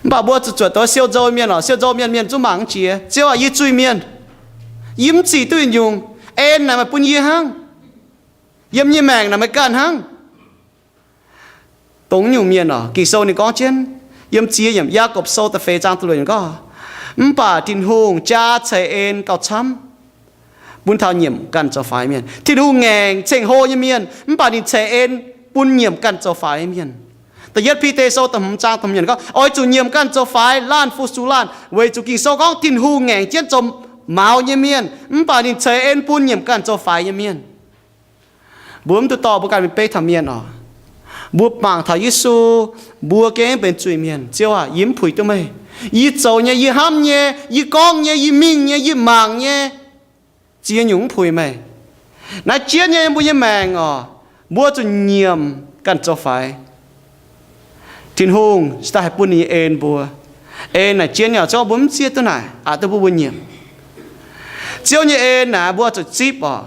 Mv baac mbuo zuqc zuotc douz siou nzou mienh oc. Siou nzou mienh, mienh zungv mangc mv jiex. Ziouv aac, yie zuiz-mienh, yie mv zic duqv yietc nyungc. En naaic meih bun yie hnangv. Yiem nyei maengc naaic meih ganh hnangv. Dongh nyungc mienh oc, Ging-Sou ninh gorngv jienv, yiem ziex yiemc Yaagorpc Sou da'feix zaang da'luoqc yiemc gorngv, mv baac Tin-Hungh jaa ceix en gauh camv bun taux nyiemc ganh zoux faix mienh. Tin-Hungh ngaengc ceng-hlo nyei mienh, mv baac ninh ceix en bun nyiemc ganh zoux faix mienh. Da'yietv Bide Sou da'hmz zaang da'hmz yiemc gorngv, oix zuqc nyiemc ganh zoux faix, laanh fu-sux laanh, weic zuqc Ging-Sou gorngv Tin-Hungh ngaengc jienv zoux maux nyei mienh, mv baac ninh ceix en bun nyiemc ganh zoux faix nyei mienh. Mbuo mv duqv dorh mbuo ganh mingh beiv taux mienh oc. Mbuo mangc taux Yesu, mbuo gengh benx zuiz-mienh. Ziouv aac, yie mv puix duqv meih. Yie zoux nyei, yie hnamv nyei, yie gorngv nyei, yie mingh nyei, yie mangc nyei, ziex nyungc mv puix meih. Naaiv jienv nyei mbuo nyei maengc oc, mbuo zuqc nyiemc ganh zoux faix. Tin-Hungh cingx daaih haih bun ninh nyei en mbuo. En naaic jienv nyei oc, se gorngv mbuo mv zieqv duqv naaic, aqc duqv bun mbuo nyiemc. Ziouv nyei en naaic mbuo zuqc zipv oc.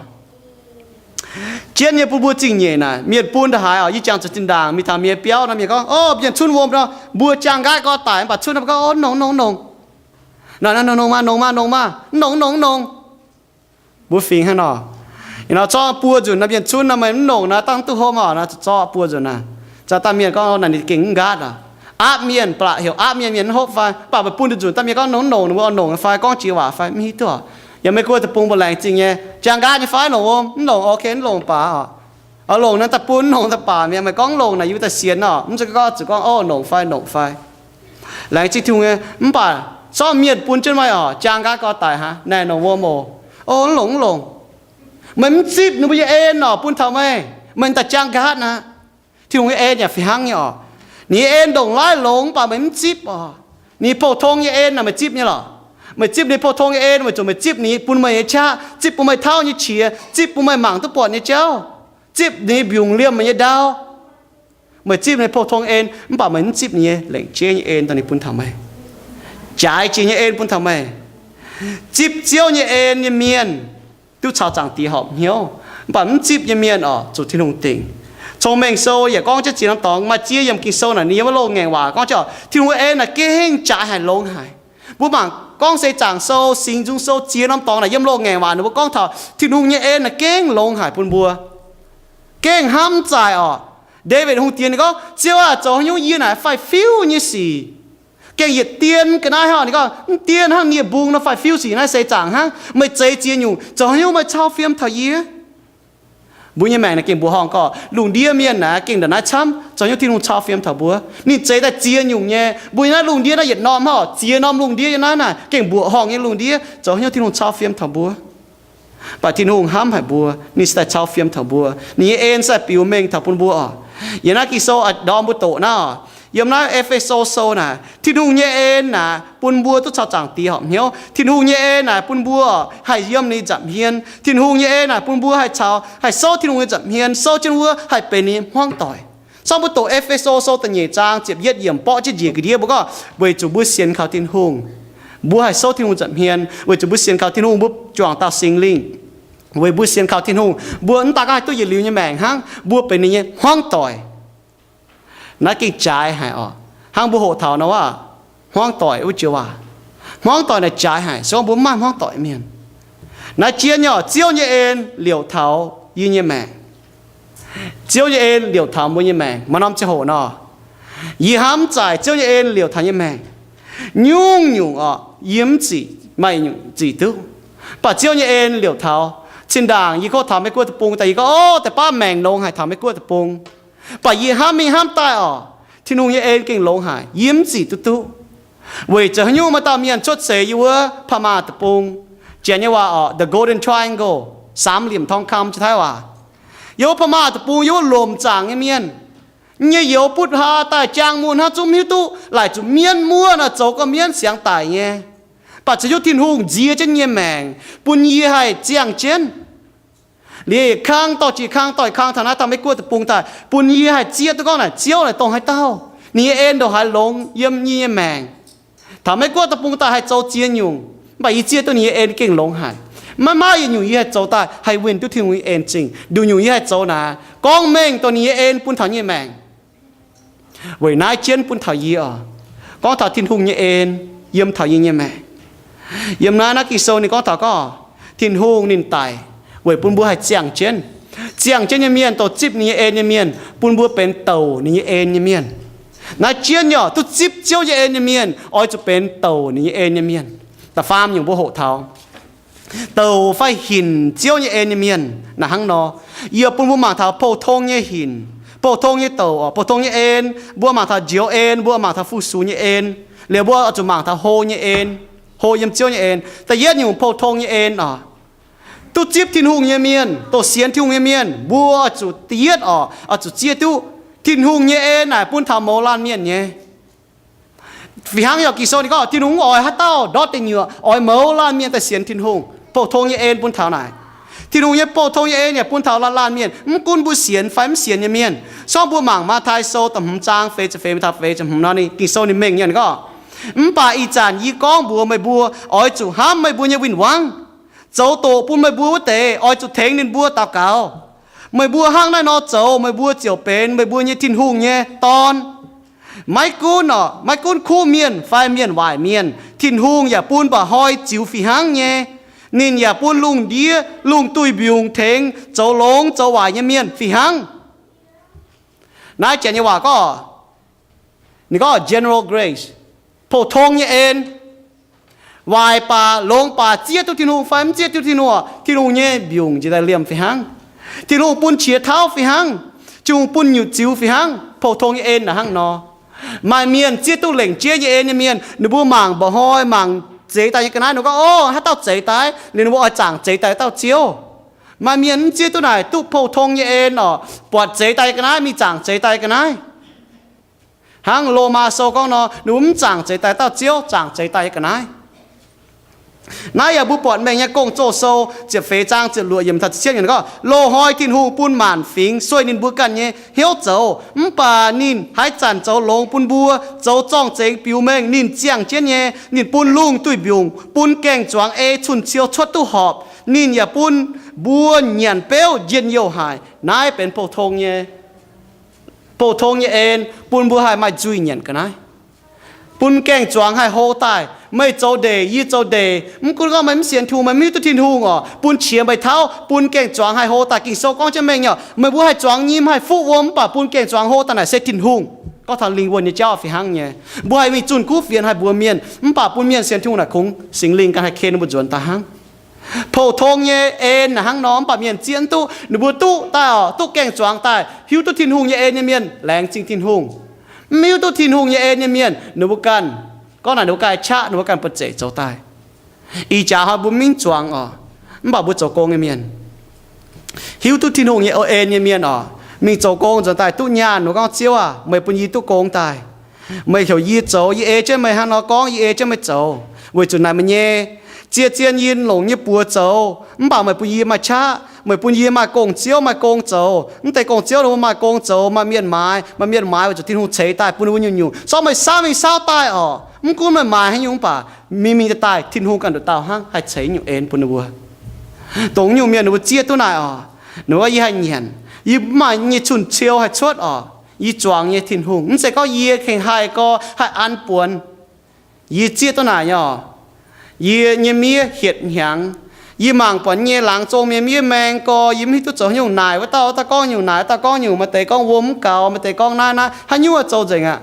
Jienv nyei bun mbuo zingh nyeic naaic, mienh bun ndongc haaix oc, yie jangx zuqc zinh ndaangc mingh taux mienh biauv nor, mienh gorngv, o, mienh cunv wuom nor, mbuo jaang nqaatv gorx daic, mv baac cunv nor, mbuo gorngv, o, nongx, nongx, nongx. Nor, nor, nongx, nongx maah, nongx maah, nongx maah, mv nongx, mv nongx. Mbuo fingx hnangv nor. Ih nor zorqv buo nzunc nor, mienh cunv nor, meih mv nongc nor, dangh mv duqv hopv oc. Nor zorqv buo nzunc naaic, za'gengh dangh mienh gorngv, naaic ninh gengh mv nqaatv oc. Aapv mienh, ba'laqc heuc aapv mienh, mienh mv hopv fai, mv baac meih bun nzunc dangh mienh gorngv nongx, nongx, ninh mbuo oix nongc fai, gorngv jiex waac fai, mv hiuv duqv oc. Yiem Meiv Guoqv deic-bung mbuo laengz zingh nyei, jaang nqaatv nyei fai, longc wuom, mv longc, ok, mv longc baac oc. Oix longc naaiv daaih bun, mv longc daaih baac mi'aqv. Meih gorngv longc naaic, yie wuov daaih sienx oc. Mv zeiz gorngv zuqc gorngv, o, nongc fai, nongc fai. Laengz zingh Tin-Hungh nyei. Mv baac zorqv mienh bun jienv meih oc, jaang nqaatv gorx daic hnangv, naaic nongc wuom oc. O, mv longc, mv longc. Meih mv zipv ninh mbuo nyei en oc, bun taux meih, meih daaih jaang nqaatv aqv. Tin-Hungh nyei en yaac fih hnangv nyei oc. Ninh nyei en ndongc laaix longx, mv baac meih mv zipv oc. Ninh pou-tong nyei en naaic meih zipv nyei lorqc. Meih zipv ninh pou-tong nyei en weic zuqc meih zipv ninh bun meih nyei qaqv, zipv bun meih tauv nyei qiex, zipv bun meih mangc duqv buatc nyei jauv, zipv ninh mbiungc liemh meih nyei ndau. Meih zipv ninh pou-tong en, mv baac meih mv zipv ninh nyei lengc jeiv nyei en, dongh ninh bun taux meih, jaaix jiex nyei en bun taux meih. Zipv Ziouv nyei en nyei mienh duqv caux Zaangc Diex horpc hnyouv, mv baac mv zipv nyei mienh oc, zuqc Tin-Hungh dingc. Cong-Mengh Sou yaac gorngv jienv ziex norm dorngx, maaih ziex yiemc Ging-Sou naaic ninh yiem wuov loz-ngaengc waac gorngv jienv oc, Tin-Hungh en naaic gengh jaaix haic, longx haic. Mbuo mangc gorngv Seix Zaangc Sou, Singx Nzung Sou, ziex norm dorngx naaic yiem loz-ngaengc waac ninh mbuo gorngv taux Tin-Hungh nyei en naaic gengh longx haic bun mbuo. Gengh hnamv zaaic oc. Ndaawitv Hungh diex ninh gorngv, Ziouv aac, zoux haaix nyungc yie naaic faix-fiuv nyei sic? Gengh yietc dien ga'naaiv hnangv, ninh gorngv, mv dien hnangv nie-mbung nor faix-fiuv sic naaiv seix zaangc hnangv. Meih zeix ziex nyungc, zoux haaix nyungc meih cau fiem taux yie? Mbuo nyei maengc naaic gengh mbuoqc horngh gorqv, lungh ndiev mienh naaic gengh ndongc naaiv camv, zoux haaix nyungc Tin-Hungh cau fiem taux mbuo? Ninh zeix daaih ziex nyungc nyei. Mbuo yiem naaiv lungh ndiev naaiv yietc norm hnangv, ziex norm lungh ndiev yiem naaiv naaic gengh mbuoqc horngh nyei lungh ndiev, zoux haaix nyungc Tin-Hungh cau fiem taux mbuo? Mv baac Tin-Hungh hnamv haic mbuo, ninh se daaih cau fiem taux mbuo. Ninh nyei en se daaih biux mengh taux bun mbuo oc. Yiem naaiv Ging-Sou ndorm mbuo doqc naaiv oc, yiem naaiv E^fe^so Sou naaic, Tin-Hungh nyei en naaic bun mbuo duqv caux Zaangc Diex horpc hnyouv. Tin-Hungh nyei en naaic bun mbuo haih yiem ninh nza'hmien. Tin-Hungh nyei en naaic bun mbuo haih caux, haih souv Tin-Hungh nyei nza'hmien, souv jienv wuov haih benx ninh nyei hmuangv doic. Cong mbuo doqc E^fe^so Sou da'nyeic zaang ziepc yietv yiemc borqv jienv njiec ga'ndiev mbuo gorngv, weic zuqc mbuo sienx kaux Tin-Hungh, mbuo haih souv Tin-Hungh nza'hmien. Weic zuqc mbuo sienx kaux Tin-Hungh, mbuo juangc dauh Singx Lingh. Weic mbuo sienx kaux Tin-Hungh, mbuo mv daaih gorngv haih duqv yietc liuz nyei maengc hnangv, mbuo benx ninh nyei hmuangv doic. Naaiv gengh jaaix haic oc. Hnangv mbuo hoqc taux nor waac, hmuangv doic wuov joux waac, hmuangv doic naaic jaaix haic, se gorngv mbuo mv maaih hmuangv doic mienh. Naaiv jien nyei oc, Ziouv nyei en liouc taux yie nyei maengc. Ziouv nyei en liouc taux mbuo nyei maengc. Maaih norm ziangh hoc nor, yie hnamv zaaic Ziouv nyei en liouc taux yie nyei maengc. Nyungc-nyungc oc, yie mv zic, maaih nyungc zic duqv. Mv baac Ziouv nyei en liouc taux, zinh ndaangc yie kov taux Meiv Guoqv deic-bung daaih, yie gorngv, o, deix baav maengc longx haic taux Meiv Guoqv deic-bung. Mv baac yie hnamv mingh hnamv daaih oc, Tin-Hungh nyei en gengh longx haic, yie mv zic duqv duqv. Weic zuqc haaix nyungc? Maaih dauh mienh cuotv seix yiem wuov พม่า deic-bung, Janx nyei waac oc, the Golden Triangle, สามเหลี่ยมทองคำ jiex Taiv waac. Yiem wuov พม่า deic-bung yiem wuov lomc zaangc nyei mienh, nyei youz butv haa daaih jaang mun hnangv, zungv mv hiuv duqv laaic zuqc mienv muoqv nor zoux gorqv-mienv siangx daic nyei. Mv baac caux hnyouv Tin-Hungh nziex jienv nyei maengc, bun yie haih ziangh jienv. Liuz kang dorh jiex kang, dorh kang taux naaiv dauh Meiv Guoqv deic-bung daaih, bun yie haih zieqv duqv gorngv naaic Ziouv naaic dongh haaix dauh. Ninh nyei en ndongc haaix longx yiem yie nyei maengc. Taux Meiv Guoqv deic-bung daaih haih zoux ziex nyungc, mv baac yie zieqv duqv ninh nyei en gengh longx haic. Maiv maaih yietc nyungc yie haih zoux daaih haih winh duqv Tin-Hungh nyei en zingh. Nduqc nyungc yie haih zoux naaic, gorngv mengh dongh ninh nyei en bun taux nyei maengc. Weic naaiv jienv bun taux yie oc, gorngv taux Tin-Hungh nyei en yiem taux yie nyei maengc. Yiem naaiv, naaiv Ging-Sou ninh gorngv taux gorngv Tin-Hungh ninh daic weic bun mbuo haih ziangh jienv. Ziangh jienv nyei mienh, douc zipv ninh nyei en nyei mienh, bun mbuo benx douc ninh nyei en nyei mienh. Naaiv jienv nyei oc, duqv zipv Ziouv nyei en nyei mienh oix zuqc benx douc ninh nyei en nyei mienh. Da'faam nyungc mbuo hoqc taux douc fai hinc Ziouv nyei en nyei mienh naaic hnangv nor. Yie bun mbuo mangc taux pou-tong nyei hinc, pou-tong nyei douc, pou-tong nyei en. Mbuo mangc taux njoux en, mbuo mangc taux fu-sux nyei en, liuz mbuo oix zuqc mangc taux hlo nyei en, hlo yiem Ziouv nyei en. Da'yietv nyungc pou-tong nyei en oc, duqv zipv Tin-Hungh nyei mienh, douc sienx Tin-Hungh nyei mienh, mbuo oix zuqc da'yietv oc, oix zuqc zieqv duqv Tin-Hungh nyei en naaic bun taux mouz laanh mienh nyei. Fih hnangv yaac Ging-Sou ninh gorngv Tin-Hungh mv oix haaix dauh ndortv deic nyuoqc, oix mouz laanh mienh daaih sienx Tin-Hungh. Pou-tong nyei en bun taux naaic. Tin-Hungh nyei pou-tong nyei en yaac bun taux laanh laanh mienh, mv gunv mbuo sienx fai mv sienx nyei mienh. Sorng mbuo mangc Matv^taai Sou da'hmz zaang feix ziepc feix taux feix ziepc hmz nor, ninh Ging-Sou ninh mengh nyei gorngv, mv baac ih zanc yie gorngv mbuox meih mbuo, oix zuqc hnamv meih mbuo nyei win-wangv. Zoux doqc bun meih mbuo wuov deix oix zuqc tengx ninh mbuo daux gaux. Meih mbuo hnangv naaiv nor zoux, meih mbuo ziouc benx meih mbuo nyei Tin-Hungh nyei dorn. Maiv gunv oc, maiv gunv kuv mienh fai mienh waaic mienh, Tin-Hungh yaac bun mba'hnoi ziux fih hnangv nyei. Ninh yaac bun lungh ndiev lungh duih mbiungc tengx zoux longx zoux waaic nyei mienh fih hnangv. Naaiv janx nyei waac gorngv, ninh gorngv general grace, pou-tong nyei en. Waaic baac longx baac, zieqv duqv Tin-Hungh fai mv zieqv duqv Tin-Hungh, Tin-Hungh nyei mbiungc njiec daaih liemh fih hnangv. Tin-Hungh bun qiex tauv fih hnangv. Tin-Hungh bun nyutc ziux fih hnangv. Pou-tong nyei en naaic hnangv nor. Maaih mienh zieqv duqv lengc jeiv nyei en nyei mienh, ninh mbuo mangc mba'hnoi, mangc zeix daaih nyei ga'naaiv, ninh gorngv, Ov, haaix dauh zeix daaih? Liuz ninh mbuo oix zaangc zeix daaih dauh Ziouv. Maaih mienh mv zieqv duqv naaic, duqv pou-tong nyei en oc, buatc zeix daaih nyei ga'naaiv mingh zaangc zeix daaih nyei ga'naaiv. Hnangv Lomaa Sou gorngv nor, ninh mbuo mv zaangc zeix daaih dauh Ziouv, zaangc zeix daaih nyei ga'naaiv. Naaiv yaac mbuo buatc Mengh Nyei Gong-Zoh Sou ziepc feix zaang ziepc luoqc yiemc taux ziepc cietv yiemc gorngv, Loz-hnoi Tin-Hungh bun maanc fingx sueih ninh mbuo ganh nyei hnyouv zoux, mv baac ninh haaix zanc zoux longx bun mbuo, zoux zorng-zengx biux mengh ninh ziangh jienv nyei. Ninh bun lungh duih mbiungc, bun gaeng-zuangx ei cun-ciou cuotv duqv horpc. Ninh yaac bun mbuo nyanc beuv njien-youh haic. Naaiv benx pou-tong nyei, pou-tong nyei en, bun mbuo haih maaih nzuih nyanc ga'naaiv. Bun gaeng-zuangx haih hlo daaih. Meih zoux ndeic, yie zoux ndeic, mv gunv gorngv meih mv sienx Tin-Hungh, meih mv hiuv duqv Tin-Hungh oc, bun qiex meih tauv, bun gaeng-zuangx haih hlo daaih. Ging-Sou gorngv jienv mengh nyei, meih mbuo haih zuangx nyim, haih fuqv wuom, mv baac bun gaeng-zuangx hlo daaih naaic se Tin-Hungh. Gorngv taux lingh wuonh nyei jauv fih hnangv nyei. Mbuo haih mingh zunh kuv fienx haih mbuox mienh, mv baac bun mienh sienx Tin-Hungh naaic kungx Singx Lingh ganh haih ken mbuo nzuonx daaih hnangv. Pou-tong nyei en naaic hnangv nor, mv baac mienh zieqv mv duqv. Ninh mbuo duqv daaih oc, duqv gaeng-zuangx daaih, hiuv duqv Tin-Hungh nyei en nyei mienh laengz zingh Tin-Hungh. Mv hiuv duqv Tin-Hungh nyei en nyei mienh, ninh mbuo ganh, gorngv naaic ninh mbuo ganh qaqv, ninh mbuo ganh buatc zeic zoux daaih. Ih jaax hnoi mbuo mingh zuangx oc, mv baac mbuo zoux gong nyei mienh, hiuv duqv Tin-Hungh nyei en nyei mienh oc, mingh zoux gong nzuonx daaih duqv nyaanh, ninh mbuo gorngv, Ziouv aah, meih bun yie duqv gong daaih. Meih heuc yie zoux, yie ei jienv meih hnangv nor gorngv, yie ei jienv meih zoux. Weic zuqc naaic meih nyei, zien-zien yie longc nyei buoz zoux, mv baac meih bun yie maaih qaqv, meih bun yie maaih gong-ziouv, maaih gong zoux. Mv deix gong-ziouv ninh mbuo maaih gong zoux, maaih mienh maaiz, maaih mienh maaiz weic zuqc Tin-Hungh ceix daaih bun ninh mbuo nyungc-nyungc. Sorng meih saauv mingh saauv daaih oc. Mv gunv meih maaiz haaix nyungc, mv baac mingh mingh daaih Tin-Hungh ganh nduqc dauh hnangv haih ceix nyungc en bun ninh mbuo. Dongh nyungc mienh ninh mbuo zieqv duqv naaic oc, ninh mbuo gorngv, Yie haih nyanc, yie mv maaih nyei cun-ciou haih cuotv oc. Yie zuangx nyei Tin-Hungh, mv zeiz gorngv yie hengx haih gorx haih an buonx. Yie zieqv duqv naaic nyei oc, yie nyei miev hietc hnyangx. Yie mangc buatc nyei laangz zong miev maeng gorx, yie mv hiuv duqv zoux haaix nyungc naaic. Wuov dauh, wuov dauh gorngv nyungc naaic, wuov dauh gorngv nyungc, maaih deix gorngv wuom mv gaux, maaih deix gorngv naaiv naaiv, haaix nyungc zoux nzengc aqv.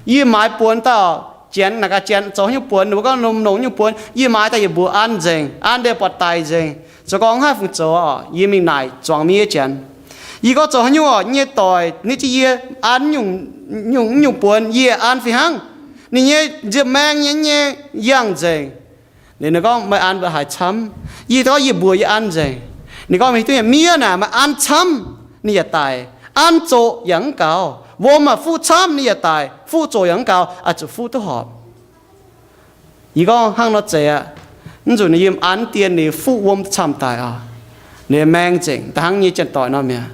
Yie maaiz buonx dauh, janx naaic gaax janx zoux haaix nyungc buonx, ninh mbuo gorngv lomh nongc nyungc buonx, yie maaiz daaih yietc mbuox an nzengc, an deix buatc daic nzengc. Zoux gorngv mv haih fungc zoux oc, yie mingh naaic zuangx miev janx. Yie gorngv zoux haaix nyungc oc, nyei doic, ni jienv yie an nyungc, nyungc, nyungc buonx, yie an fih hnangv. Ninh nyei nziepv maeng nyei, nyei yangh nzengc. Ninh gorngv, Meih an mbuo haaix camv? Yie gorngv, Yie mbuox yie an nzengc. Ninh gorngv, Meih hiuv duqv nyei, miev naaic meih an camv, ninh yaac daic. An zoqc yaac mv gaux. Wuom aah, fuqv camv, ninh yaac daic. Fuqv zoqc yaac mv gaux, oix zuqc fuqv duqv horpc. Yie gorngv, Hnangv nor zeiz aqv. Mv nzunc ninh yiem an dien, ninh fuqv wuom camv daic oc. Ninh maeng nzengc, da'hnangv nyei janx-doic nor mi'aqv.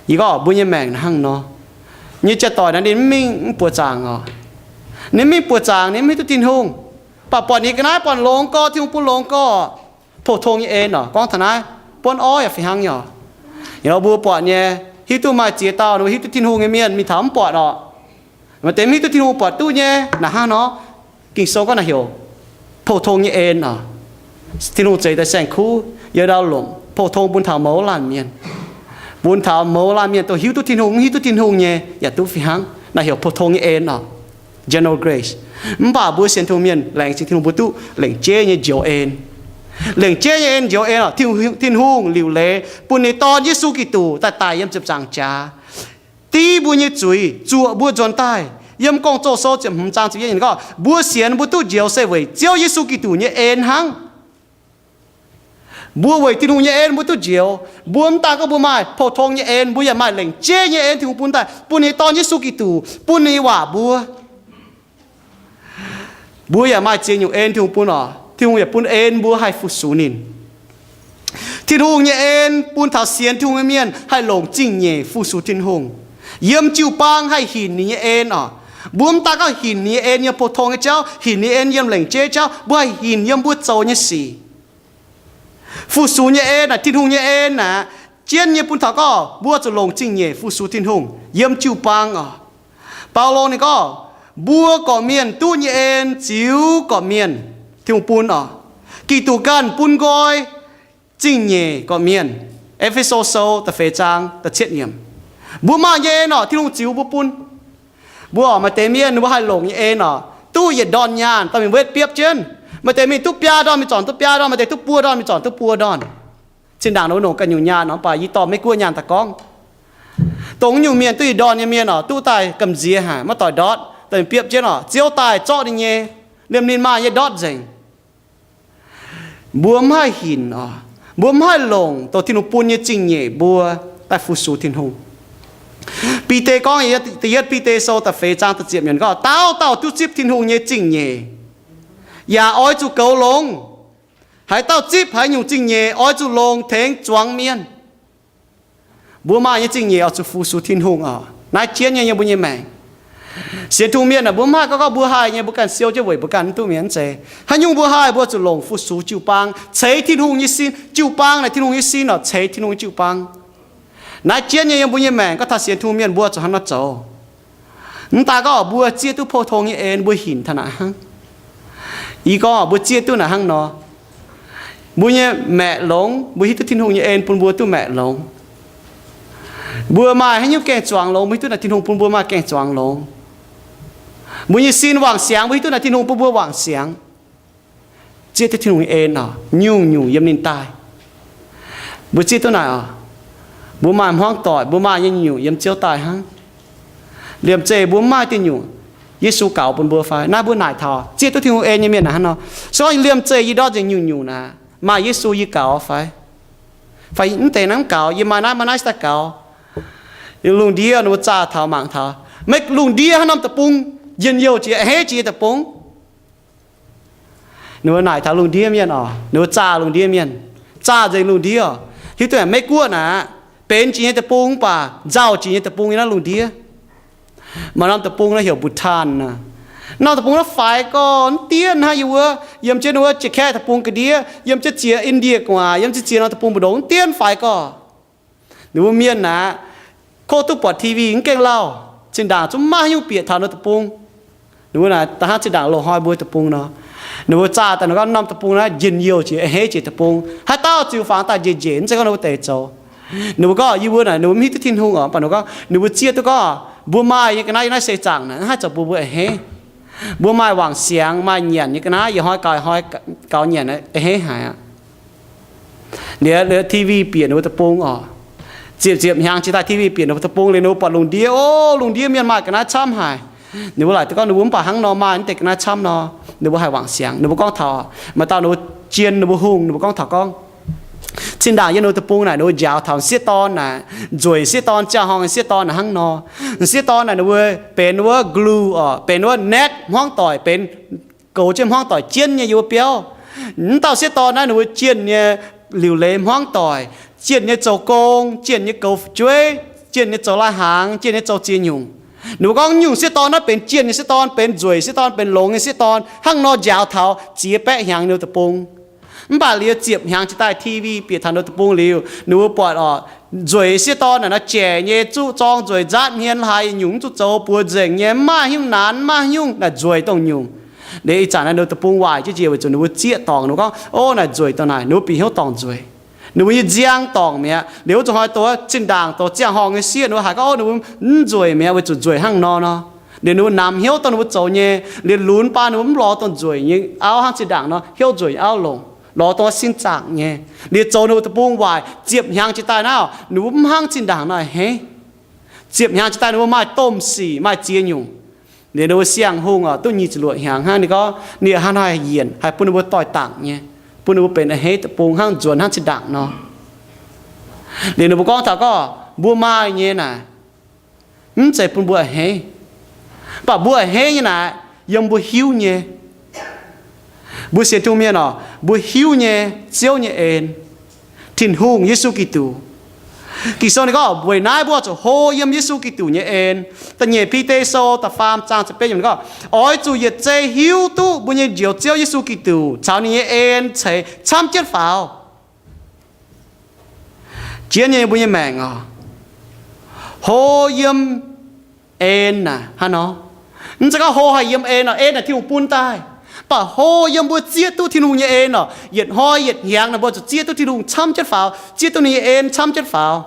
Yie gorngv, Mbuo nyei maengc hnangv nor. nyei jaa-doic naaiv ninh mv mingh mv buoqc zaangc oc. Ninh mv mingh buoqc zaangc, ninh mv hiuv duqv Tin-Hungh. Mv baac buatc ninh ga'naaiv buatc longx gorx, Tin-Hungh bun longx gorx, pou-tong nyei en oc. Gorngv taux naaiv, buonv orv yaac fih hnangv nyei oc. Yaac mbuo buatc nyei, hiuv duqv maaih ziex dauh ninh mbuo hiuv duqv Tin-Hungh nyei mienh mingh taux mv buatc oc. Maaih deix mv hiuv duqv Tin-Hungh buatc duqv nyei, naaic hnangv nor. Ging-Sou gorngv naaic heuc pou-tong nyei en oc. Tin-Hungh zeix daaih saeng-kuv, yiem ndau lomc pou-tong bun taux mouz laanh mienh. Bun taux mouz laanh mienh dongh hiuv duqv Tin-Hungh, mv hiuv duqv Tin-Hungh nyei yaac duqv fih hnangv. Naaic heuc pou-tong nyei en oc. General grace. Mv baac mbuo sienx Tin-Hungh mienh laengz zingh Tin-Hungh mbuo duqv lengc jeiv nyei njoux en. Lengc jeiv nyei en, njoux en oc. Tin-Hungh, Tin-Hungh liuc leiz bun ninh Dorn Yesu Giduc daaih daic yiem ziepc nzaangc jaax, div mbuo nyei zuiz, zuoqc mbuo nzuonx daaih. Yiem Gong-Zoh Sou ziepc hmz zaang ziepc yietv gorngv, mbuo sienx mbuo duqv njoux se weic Ziouv Yesu Giduc nyei en hnangv. Mbuo weic Tin-Hungh nyei en mbuo duqv njoux. Mbuo mv daan gorngv mbuo maaih pou-tong nyei en, mbuo yaac maaih lengc jeiv nyei en Tin-Hungh bun daaih, bun ninh Dorn Yesu Giduc, bun ninh waac mbuo. Mbuo yaac maaih ziex nyungc en Tin-Hungh bun oc. Tin-Hungh yaac bun en mbuo haih fu-sux ninh. Tin-Hungh nyei en bun taux sienx Tin-Hungh nyei mienh haih longc zingh nyeic fu-sux Tin-Hungh. Yiem jiu-baang haih hinc ninh nyei en oc. Mbuo mv daan gorngv hinc ninh nyei en yiem pou-tong nyei jauv, hinc ninh nyei en yiem lengc jeiv jauv, mbuo haih hinc yiem mbuo zoux nyei sic. Fu-sux nyei en naaic, Tin-Hungh nyei en naaic, jienv nyei bun taux gorngv mbuo zuqc longc zingh nyeic fu-sux Tin-Hungh yiem jiu-baang oc. Baulo ninh gorngv, mbuo gorqv-mienh duqv nyei en ziux gorqv-mienh, Tin-Hungh bun oc. Giduc ganh bun nqoi zingh nyeic gorqv-mienh. E^fe^so Sou da'feix zaang da'cietv yiemc. Mbuo maaih nyei en oc, Tin-Hungh ziux mbuo bun. Mbuo oc, maaih deix mienh ninh mbuo haih longc nyei en oc, duqv yietc ndorn nyaanh dorh mingh wetv biopv jienv. Maaih deix mingh duqv biaa ndorn mingh zornc duqv biaa ndorn, maaih deix duqv buo ndorn mingh zornc duqv buo ndorn. Zinh ndaangc ninh mbuo longc ganh nyungc nyaanh oc, mv baac yie dorh Meiv-Guoqv nyaanh daaih gorngv, dongh nyungc mienh duqv yietc ndorn nyei mienh oc, duqv daaih gamh nziex haic, maiv doic ndortv, dorh mingh biopv jienv oc, Ziouv daaih zorqv ninh nyei, liemh ninh maaih nyei ndortv nzengc. Mbuo mv haih hinc oc, mbuo mv haih longc dongh Tin-Hungh bun nyei zingh nyeic mbuo daaih fu-sux Tin-Hungh. Bide gorngv, da'yietv Bide Sou da'feix zaang da'ziepc yiemc gorngv, dauh dauh duqv zipv Tin-Hungh nyei zingh nyeic, yaac oix zuqc goux longx. Haaix dauh zipv haaix nyungc zingh nyeic oix zuqc longc tengx zuangx mienh. Mbuo maaih nyei zingh nyeic oix zuqc fu-sux Tin-Hungh oc. Naaiv jienv nyei yiem mbuo nyei maengc. Sienx Tin-Hungh mienh aah, mbuo mv haih gorngv, gorngv mbuo haih nyei, mbuo ganh siou jienv weic mbuo ganh mv duqv mienh mv zeiz. Haaix nyungc mbuo haih, mbuo zuqc longc fu-sux jiu-baang, ceix Tin-Hungh nyei sin. Jiu-baang naaic Tin-Hungh nyei sin oc, ceix Tin-Hungh nyei jiu-baang. Naaiv jienv nyei yiem mbuo nyei maengc, gorngv taux sienx Tin-Hungh mienh mbuo zuqc hnangv nor zoux. Mv daan gorngv mbuo zieqv duqv pou-tong nyei en, mbuo hinc taux naaic hnangv. Yie gorngv mbuo zieqv duqv naaic hnangv nor, mbuo nyei maeqc longx, mbuo hiuv duqv Tin-Hungh nyei en bun mbuo duqv maeqc longx. Mbuo maaih haaix nyungc gaengh zuangx longx, mbuo hiuv duqv naaic Tin-Hungh bun mbuo maaih gaengh zuangx longx. Mbuo nyei sin wangc siangx, mbuo hiuv duqv naaic Tin-Hungh bun mbuo wangc siangx. Zieqv duqv Tin-Hungh nyei en oc, nyungc-nyungc yiem ninh daaih. Mbuo zieqv duqv naaic oc, mbuo maaih hmuangv doic, mbuo maaih nyei nyungc yiem Ziouv daaih hnangv. Liemh zeih mbuo mv maaih diuh nyungc, Yesu gaux bun mbuo fai? Naaiv mbuo naaic taux zieqv duqv Tin-Hungh en nyei mienh naaic hnangv nor. Se gorngv liemh zeih yie ndortv nzengc nyungc-nyungc naaic, maaih Yesu yie gaux fai? Fai mv deix naaiv mv gaux, yie maaih naaiv maaih naaiv daaih gaux. Lungh ndiev ninh mbuo zaah taux mangc taux, maiv lungh ndiev haaix norm deic-bung njien-youh jiex, a'hneiv jiex nyei deic-bung. Ninh mbuo naaic taux lungh ndiev mienh oc, ninh mbuo zaah lungh ndiev mienh, zaah nzengc lungh ndiev oc. Hiuv duqv Meiv-Guoqv naaic, benx jiex nyei deic-bung mv baac nzauh jiex nyei deic-bung nyei naaiv lungh ndiev. Maaih norm deic-bung naaiv heuc Bhutan naaic. Norm deic-bung naaiv faix gorx, mv dienv hnangv yie wuov, yiem jienv wuov Jaav-Kaeqv deic-bung ga'ndiev, yiem jienv ziex Indie gu'nguaaic, yiem jienv ziex norm deic-bung mbu'ndongx, mv dienv faix gorx. Ninh mbuo mienh naaic, kov duqv buatc T V mv gaengh lauh. Zinh ndaangc zungv maiv maaih haaix nyungc bieqc taux ninh deic-bung. Ninh mbuo naaic da'hnangv zinh ndaangc loz-hnoi mbuo deic-bung nor. Ninh mbuo zaah daaih ninh gorngv norm deic-bung naaiv njien-youh jiex, a'hneiv jiex deic-bung. Haaix dauh ziux fangx daaih njiec-njiec, mv zeiz gorngv ninh mbuo deix zoux. Ninh mbuo gorngv yie mbuo naaic ninh mbuo mv hiuv duqv Tin-Hungh oc, mv baac ninh mbuo gorngv, ninh mbuo zieqv duqv gorngv mbuo maaih nyei ga'naaiv yiem naaiv seix zaangc naaic, mv haih zoux bun mbuo a'hneiv. Mbuo maaih wangc siangx, maaih nyanc nyei ga'naaiv, yietc hnoi gaux, yietc hnoi gaux nyanc, a'hneiv haic aqv. Liuz, liuz T V bieqc ninh mbuo deic-bung oc. Ziepc ziepc hnyangx jiex daaih T V bieqc ninh mbuo deic-bung liuz, ninh mbuo buatc lungh ndiev, o, lungh ndiev mienh maaih ga'naaiv camv haic. Ninh mbuo laaic duqv gorngv ninh mbuo mv baac hnangv nor maaih naaiv deix ga'naaiv camv nor, ninh mbuo haih wangc siangx. Ninh mbuo gorngv taux, maaih dauh ninh mbuo jien, ninh mbuo hungh, ninh mbuo gorngv taux gorngv, zinh ndaangc yiem ninh mbuo deic-bung naaic, ninh mbuo njaaux taux m'sieqv dorn naaic, nzueic m'sieqv dorn, ziangh horngh m'sieqv dorn naaic hnangv nor. M'sieqv dorn naaic ninh mbuo benx wuov glue oc, benx wuov net hmuangv doic, benx goux jienv hmuangv doic jienv nyei yiem wuov biauv. Mv dauh m'sieqv dorn naaiv ninh mbuo jienh nyei liuc leiz hmuangv doic, jienh nyei zoux gong, jienh nyei goux fu'jueiv, jienh nyei zoux lai-hnaangx, jienh nyei zoux ziex nyungc. Ninh mbuo gorngv nyungc sieqv dorn naaiv benx jienh nyei sieqv dorn, benx nzueic sieqv dorn, benx longx nyei sieqv dorn, hnangv nor njaaux taux ziex baeqv hnyangx ninh mbuo deic-bung. Mv baac liuz ziepc hnyangx jiex daaih T V bieqc taux ninh mbuo deic-bung liuz, ninh mbuo buatc oc, nzueic sieqv dorn naaic nor jaic nyei, zuqv zorng nzueic nzaatv hmien, haiz nyungc mv zuqc zoux, buoz nzengc nyei, mv maaih haaix nyungc naanx, mv maaih haaix nyungc naaic nzueic dongh nyungc. Liuz ih zanc naaiv ninh mbuo deic-bung waaic jienv njiec weic zuqc ninh mbuo zieqv dorngc, ninh mbuo gorngv, ov, naaic nzueic dongh naaic, ninh mbuo bieqc hnyouv dorngc nzueic. Ninh mbuo nyei nziang dorngc mi'aqv. Liuz wuov zuqc hnoi doz zinh ndaangc doz ziangh horngh nyei sieqv ninh mbuo haiz gorngv, ov, ninh mbuo mv nzueic mi'aqv weic zuqc nzueic hnangv nor nor. Liuz ninh mbuo namx hnyouv dongh ninh mbuo zoux nyei, liuz lunx baan ninh mbuo mv lorz dongh nzueic nyei auv hnangv zinh ndaangc nor, hnyouv nzueic nyei auv longc, lorz dongh sin zaangc nyei. Liuz zoux ninh mbuo deic-bung waaic, ziepc hnyangx jiex daaih naaiv, ninh mbuo mv hnangv zinh ndaangc nor a'hneiv. Ziepc hnyangx jiex daaih ninh mbuo maaih domh sic, maaih ziex nyungc. Liuz ninh mbuo siang-hungh oc, duqv nyic ziepc luoqc hnyangx hnangv, ninh gorngv ninh hnangv haaix yienc haih bun ninh mbuo doix-dangc nyei, bun ninh mbuo benx a'hneiv deic-bung hnangv nzuonx hnangv zinh ndaangc nor. Liuz ninh mbuo gorngv taux gorngv mbuo maaih nyei naaic, mv zeiz bun mbuo a'hneiv. Mv baac mbuo a'hneiv nyei naaic, yiem mbuo hiuv nyei. Mbuo sienx Tin-Hungh mienh oc, mbuo hiuv nyei Ziouv nyei en, Tin-Hungh Yesu Giduc. Ging-Sou ninh gorngv weic naaiv mbuo zuqc hlo yiem Yesu Giduc nyei en. Da'nyeic Bide Sou da'faam zaang ziepc betv yiemc ninh gorngv, oix zuqc yietc zei hiuv duqv mbuo nyei Njoux Ziouv Yesu Giduc caux ninh nyei en ceix camv jienv faaux jienv nyei mbuo nyei maengc oc. Hlo yiem en naaic hnangv nor. Mv zeiz gorngv hlo haic yiem en oc, en naaic Tin-Hungh bun daaih. Mv baac hlo yiem mbuo zieqv duqv Tin-Hungh nyei en oc, yietc hnoi yietc hnyangx naaic mbuo zuqc zieqv duqv Tin-Hungh camv jienv faaux, zieqv duqv ninh nyei en camv jienv faaux.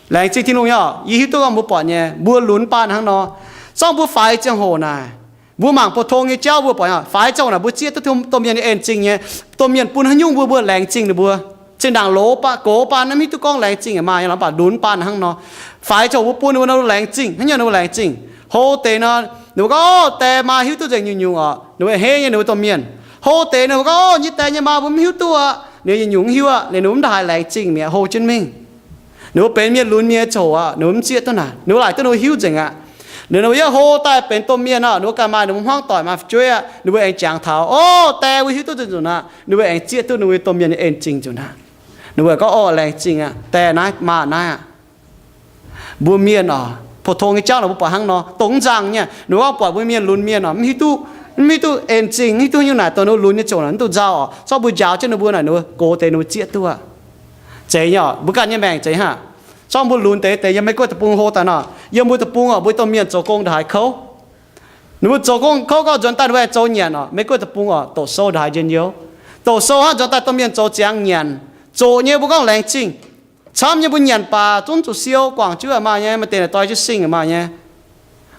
Laengz zingh Tin-Hungh nyei oc. Yie hiuv duqv gorngv mbuo buatc nyei, mbuo lunx baan hnangv nor. Zorngv mbuo faix ziangh hoc naaic, mbuo mangc pou-tong nyei jauv mbuo buatc nyei, faix ziangh hoc naaic mbuo zieqv duqv domh mienh nyei en-zingh nyei. Domh mienh bun haaix nyungc mbuo, mbuo laengz zingh ninh mbuo. Zinh ndaangc loz baac, gox baan naaiv mv hiuv duqv gorngv laengz zingh maaih nyei lorqc, mv baac lunx baan hnangv nor. Faix ziangh hoc mbuo bun ninh mbuo, ninh mbuo laengz zingh, hnangv nyungc ninh mbuo laengz zingh. Hlo deix nor, ninh mbuo gorngv, ov, die maa hiuv duqv nzengc nyungc-nyungc oc, ninh mbuo a'hneiv nyei, ninh mbuo domh mienh. Hlo deix ninh mbuo gorngv, ov, nyei die nyei maa mbuo mv hiuv duqv aqv, ninh nyungc-nyungc mv hiuv aqv, liuz ninh mbuo mv daaih haih laengz zingh mi'aqv, hlo jienv mingh. Ninh mbuo benx mienh lunx mienh nyei ziangh hoc aqv, ninh mbuo mv zieqv duqv naaic, ninh mbuo laaic duqv ninh mbuo hiuv nzengc aqv. Liuz ninh mbuo yiem hlo daaih benx domh mienh oc, ninh mbuo ganh maaih ninh mbuo hmuangv doic, maaih fu'jueiv aqv, ninh mbuo aengx jangx taux, ov, die mbuo hiuv duqv nzengc nzunc aqv, ninh mbuo aengx zieqv duqv ninh mbuo domh mienh nyei en-zingh nzunc aqv. Ninh mbuo gorngv, ov, laengz zingh aqv, die naaiv, maa naaiv aqv. Mbuo mienh oc, pou-tong nyei jauv naaic mbuo buatc hnangv nor, dongh mv nzangc nyei. Ninh mbuo gorngv buatc mbuo mienh lunx mienh oc, mv hiuv duqv, mv hiuv duqv en-zingh, mv hiuv duqv haaix nyungc naaic, dongh ninh mbuo lunx nyei ziangh hoc naaic mv duqv nzauh oc. Zorqv mbuo njaaux jienv ninh mbuo naaic, ninh mbuo gox deix ninh mbuo zieqv duqv aqv. Zeiz nyei oc, mbuo ganh nyei maengc zeiz hnangv. Zorqv mbuo lunx deix deix yiem Meiv-Guoqv deic-bung hlo daaih nor, yiem mbuo deic-bung oc, mbuo domh mienh zoux gong ndongc haaix kouv. Ninh mbuo zoux gong kouv gau nzuonx daaih ninh mbuo aengx zoux nyanc oc. Meiv-Guoqv deic-bung oc, doqc sou ndongc haaix njien-youh. Doqc sou hnangv nzuonx daaih domh mienh zoux ziangx nyanc. Zoqc nyei mbuo gorngv laengz zingh. Camv nyei mbuo nyanc baac zungv zuqc siou, guangc jienv maaih nyei, maaih deix naaic doix jienv sing maaih nyei.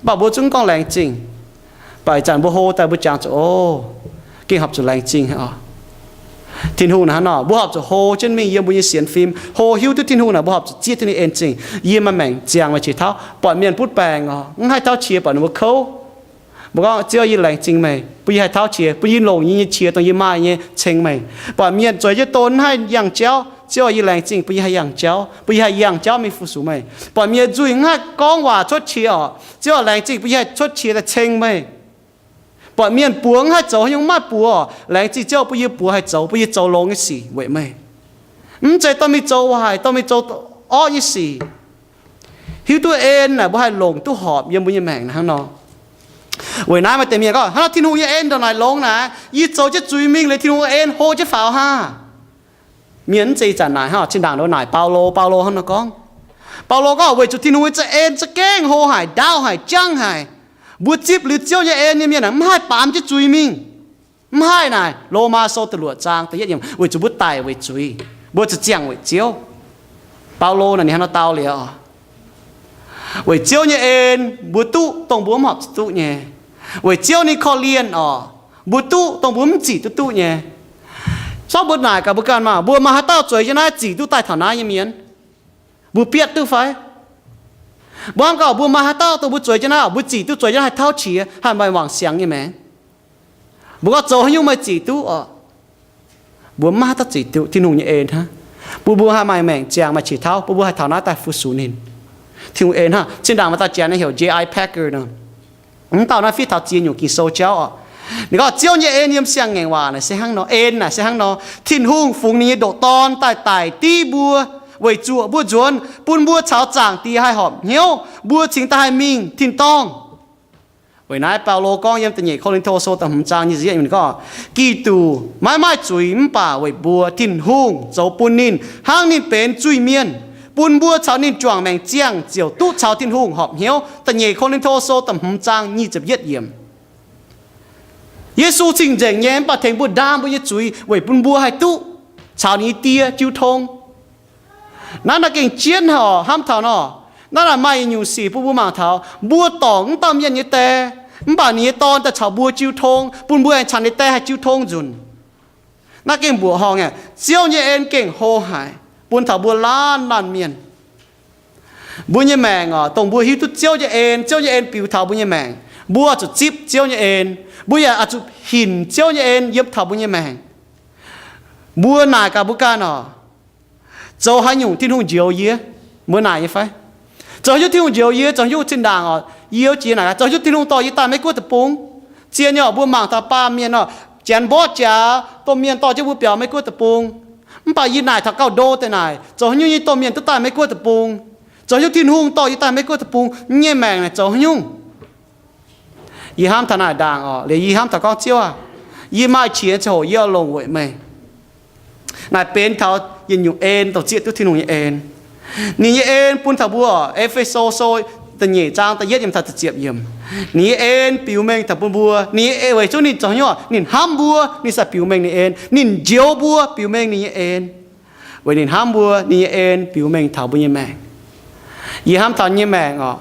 Mv baac mbuo zungv gorngv laengz zingh. Mv baac ih zanc mbuo hlo daaih mbuo jangx zuqc, ov, gengh horpc zuqc laengz zingh oc. Tin-Hungh naaic hnangv nor, mbuo horpc zuqc hlo jienv mingh yiem mbuo nyei sienx fim, hlo hiuv duqv Tin-Hungh naaic, mbuo horpc zuqc zieqv duqv ninh en-zingh. Yie maaih maengc ziangx meih qiex tauv, buatc mienh butv baengc oc, mv haih tauv qiex, buatc ninh mbuo kouv. Mbuo gorngv, Ziouv, yie laengz zingh meih bun yie haih tauv qiex, bun yie longc yie nyei qiex dongh yie maaih nyei ceng meih. Buatc mienh zueiz jienv don mv haih yangh jauv, Ziouv, yie laengz zingh bun yie haih yangh jauv, bun yie haih yangh jauv mingh fu-sux meih. Buatc mienh nzuih mv haih gorngv waac cuotv qiex oc, Ziouv, laengz zingh bun yie haih cuotv qiex daaih ceng meih. Buatc mienh buoz mv haih zoux haaix nyungc, mv maaih buoz oc, laengz zingh Ziouv bun yie buoz haih zoux, bun yie zoux longx nyei sic weic meih. Mv zeiz dorh mingh zoux waaic, dorh mingh zoux orqv nyei sic. Hiuv duqv en naaic mbuo haih longc duqv horpc yiem mbuo nyei maengc hnangv nor. Weic naaiv maaih deix mienh gorngv, hnangv nor Tin-Hungh nyei en ndongc naaic longx naaic, yie zoux jienv zuiz mingh liuz Tin-Hungh en hlo jienv faaux hnangv. Mienh mv zeiz ih zanc naaic hnangv, zinh ndaangc nor naaic Baulo, Baulo hnangv nor gorngv. Baulo gorngv weic zuqc Tin-Hungh nyei za'en za'gengh hlo haic, ndaauv haic, jangv haic. Mbuo zipv liuz Ziouv nyei en nyei mienh aah, mv haih baamz jienv zuiz mingh. Mv haih naaic. Lomaa Sou da'luoqc zaang da'yietv yiemc, weic zuqc mbuo daic weic zuiz, mbuo zuqc ziangh weic Ziouv. Baulo naaic ninh hnangv nor dau liuz oc, weic Ziouv nyei en mbuo duqv dongh mbuo mv horpc zuqc duqv nyei. Weic Ziouv ninh korv-lienh oc, mbuo duqv dongh mbuo mv zic duqv duqv nyei. Zorqv mbuo naaic gaax mbuo ganh maah, mbuo maaih haaix dauh zueiz jienv naaiv zic duqv daaih taux naaiv nyei mienh? Mbuo bietv duqv fai? Mbuo hnamv gaax mbuo maaih haaix dauh dongh mbuo zueiz jienv naaiv, mbuo zic duqv zueiz jienv haih tauv qiex, haih maaih wangc siangx nyei maengc. Mbuo gorngv zoux haaix nyungc meih zic duqv oc? Mbuo mv maaih haaix dauh zic duqv. Tin-Hungh nyei en hnangv bun mbuo haih maaih maengc ziangx maaih qiex tauv, bun mbuo haih taux naaiv daaih fu-sux ninh. Tin-Hungh en hnangv. Zinh ndaangc maaih dauh janx nyei heuc J I Packer nor. Mv dauh naaiv fiev taux ziex nyungc Ging-Sou jauv oc. Ninh gorngv Ziouv nyei en yiem siang-ngaengc waac naaic se hnangv nor, en naaic se hnangv nor, Tin-Hungh fungx ninh nyei ndoqc Dorn daaih daic div mbuo, weic zuoqc mbuo nzuonx, bun mbuo caux Zaangc Diex haih horpc hnyouv, mbuo cingx daaih haih mingh tin-dorngh. Weic naaiv Baulo gorngv yiem da'nyeic Ko^lin^to Sou da'hmz zaang nyic ziepc yietv yiemc gorngv, Giduc maiv maaih zuiz mv baac weic mbuo, Tin-Hungh zoux bun ninh hnangv ninh benx zuiz-mienh, bun mbuo caux ninh juangc maengc ziangh ziouc duqv caux Tin-Hungh horpc hnyouv. Da'nyeic Ko^lin^to Sou da'hmz zaang nyic ziepc yietv yiemc. Yesu cing-nzengc nyei mv baac tengx mbuo ndaam mbuo nyei zuiz weic bun mbuo haih duqv caux ninh nyei Die jiu tong. Naaiv naaiv gengh jienv haic oc, hnamv taux nor. Naaiv naaic maaih yietc nyungc sic bun mbuo mangc taux, mbuo dorngc mv dauh mienh nyei die, mv baac ninh nyei Dorn daaih caux mbuo jiu tong, bun mbuo aengx caux ninh die haih jiu tong nzunc. Naaiv gengh mbuoqc horngh aqv. Ziouv nyei en gengh hlo haic bun taux mbuo laanh laanh mienh. Mbuo nyei maengc oc, dongh mbuo hiuv duqv Ziouv nyei en, Ziouv nyei en biux taux mbuo nyei maengc, mbuo zuqc zipv Ziouv nyei en. Mbuo yaac oix zuqc hinc Ziouv nyei en yiem taux mbuo nyei maengc. Mbuo naaic gaax mbuo ganh oc, zoux haaix nyungc Tin-Hungh njoux yie? Mbuo naaic nyei fai? Zoux haaix nyungc Tin-Hungh njoux yie? Zoux haaix nyungc zinh ndaangc oc, yie oix jiex naaic gaax, zoux haaix nyungc Tin-Hungh dorh yie daaih Meiv Guoqv deic-bung? Zien nyei oc, mbuo mangc taux baamh mienh oc, janx mborqv jaax, domh mienh dorh jienv mbuo biaux Meiv Guoqv deic-bung. Mv baac yie naaic taux gauh ndo deix naaic, zoux haaix nyungc nyei domh mienh duqv daaih Meiv Guoqv deic-bung? Zoux haaix nyungc Tin-Hungh dorh yie daaih Meiv Guoqv deic-bung? Yie nyei maengc naaic zoux haaix nyungc? Yie hnamv taux naaic ndaangc oc, liuz yie hnamv taux gorngv, Ziouv aah! Yie maaih qiex nyei ziangh hoc yie oix longc weic meih. Naaic benx taux yietc nyungc en dongh zieqv duqv Tin-Hungh nyei en. Ninh nyei en bun taux mbuo oc, E^fe^so Sou da'nyeic zaang da'yietv yiemc taux da'ziepc yiemc. Ninh nyei en biux mengh taux bun mbuo. Ninh nyei en weic zuqc ninh zoux haaix nyungc? Ninh hnamv mbuo, ninh sai biux mengh ninh en. Ninh njoux mbuo biux mengh ninh nyei en. Weic ninh hnamv mbuo, ninh nyei en biux mengh taux mbuo nyei maengc. Yie hnamv taux nyei maengc oc,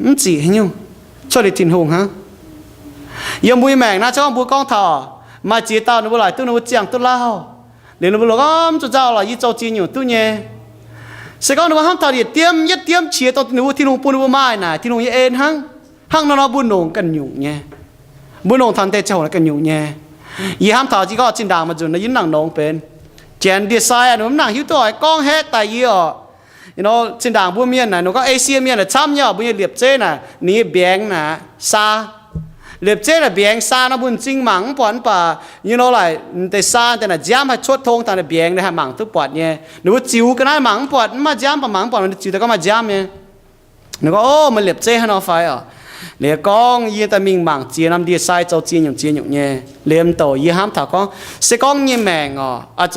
mv zic haaix nyungc, cuotv liuz Tin-Hungh hnangv. Yiem mbuo nyei maengc naaiv, se gorngv mbuo gorngv taux maaih ziex dauh ninh mbuo laaic duqv ninh mbuo ziangh duqv lauh, liuz ninh mbuo lorz gorngv, Mv zuqc nzauh lorqc, yie zoux ziex nyungc duqv nyei. Se gorngv ninh mbuo hnamv taux yietc diemv yietc diemv qiex dongh ninh mbuo Tin-Hungh bun ninh mbuo maaih naaic Tin-Hungh nyei en hnangv. Hnangv nor nor mbuo longc ganh nyungc nyei. Mbuo longc taux deix ziangh hoc naaic ganh nyungc nyei. Yie hnamv taux jiex gorngv zinh ndaangc maaih nzunc nor yie mv nangc nongx benx, janx ndie-sai ninh mbuo mv nangc hiuv duqv oix gorngv haeqv daaih yie oc. Zinh ndaangc mbuo mienh naaic, ninh gorngv Asia mienh naaic camv nyei oc, mbuo nyei liepc zeiv naaic ninh nyei mbiaengx naaic saa. Liepc zeiv naaic mbiaengx saa nor mbuo m'zing mangc mv buatc, mv baac you know, like, deix saa deix naaic nziaamv haih cuotv tong taux naaic mbiaengx, ninh haih mangc duqv buatc nyei. Ninh mbuo ziux ga'naaiv mangc mv buatc, mv maaih nziaamv, mv baac mangc mv buatc ninh ziux daaih gorngv maaih nziaamv nyei. Ninh gorngv, O, meih liepc zeiv haaix nor fai oc? Liuz gorngv, Yie daaih mingh mangc ziex norm ndie-sai zoux ziex nyungc ziex nyungc nyei. Liemh douc yie hnamv taux gorngv, se gorngv nyei maengc oc, oix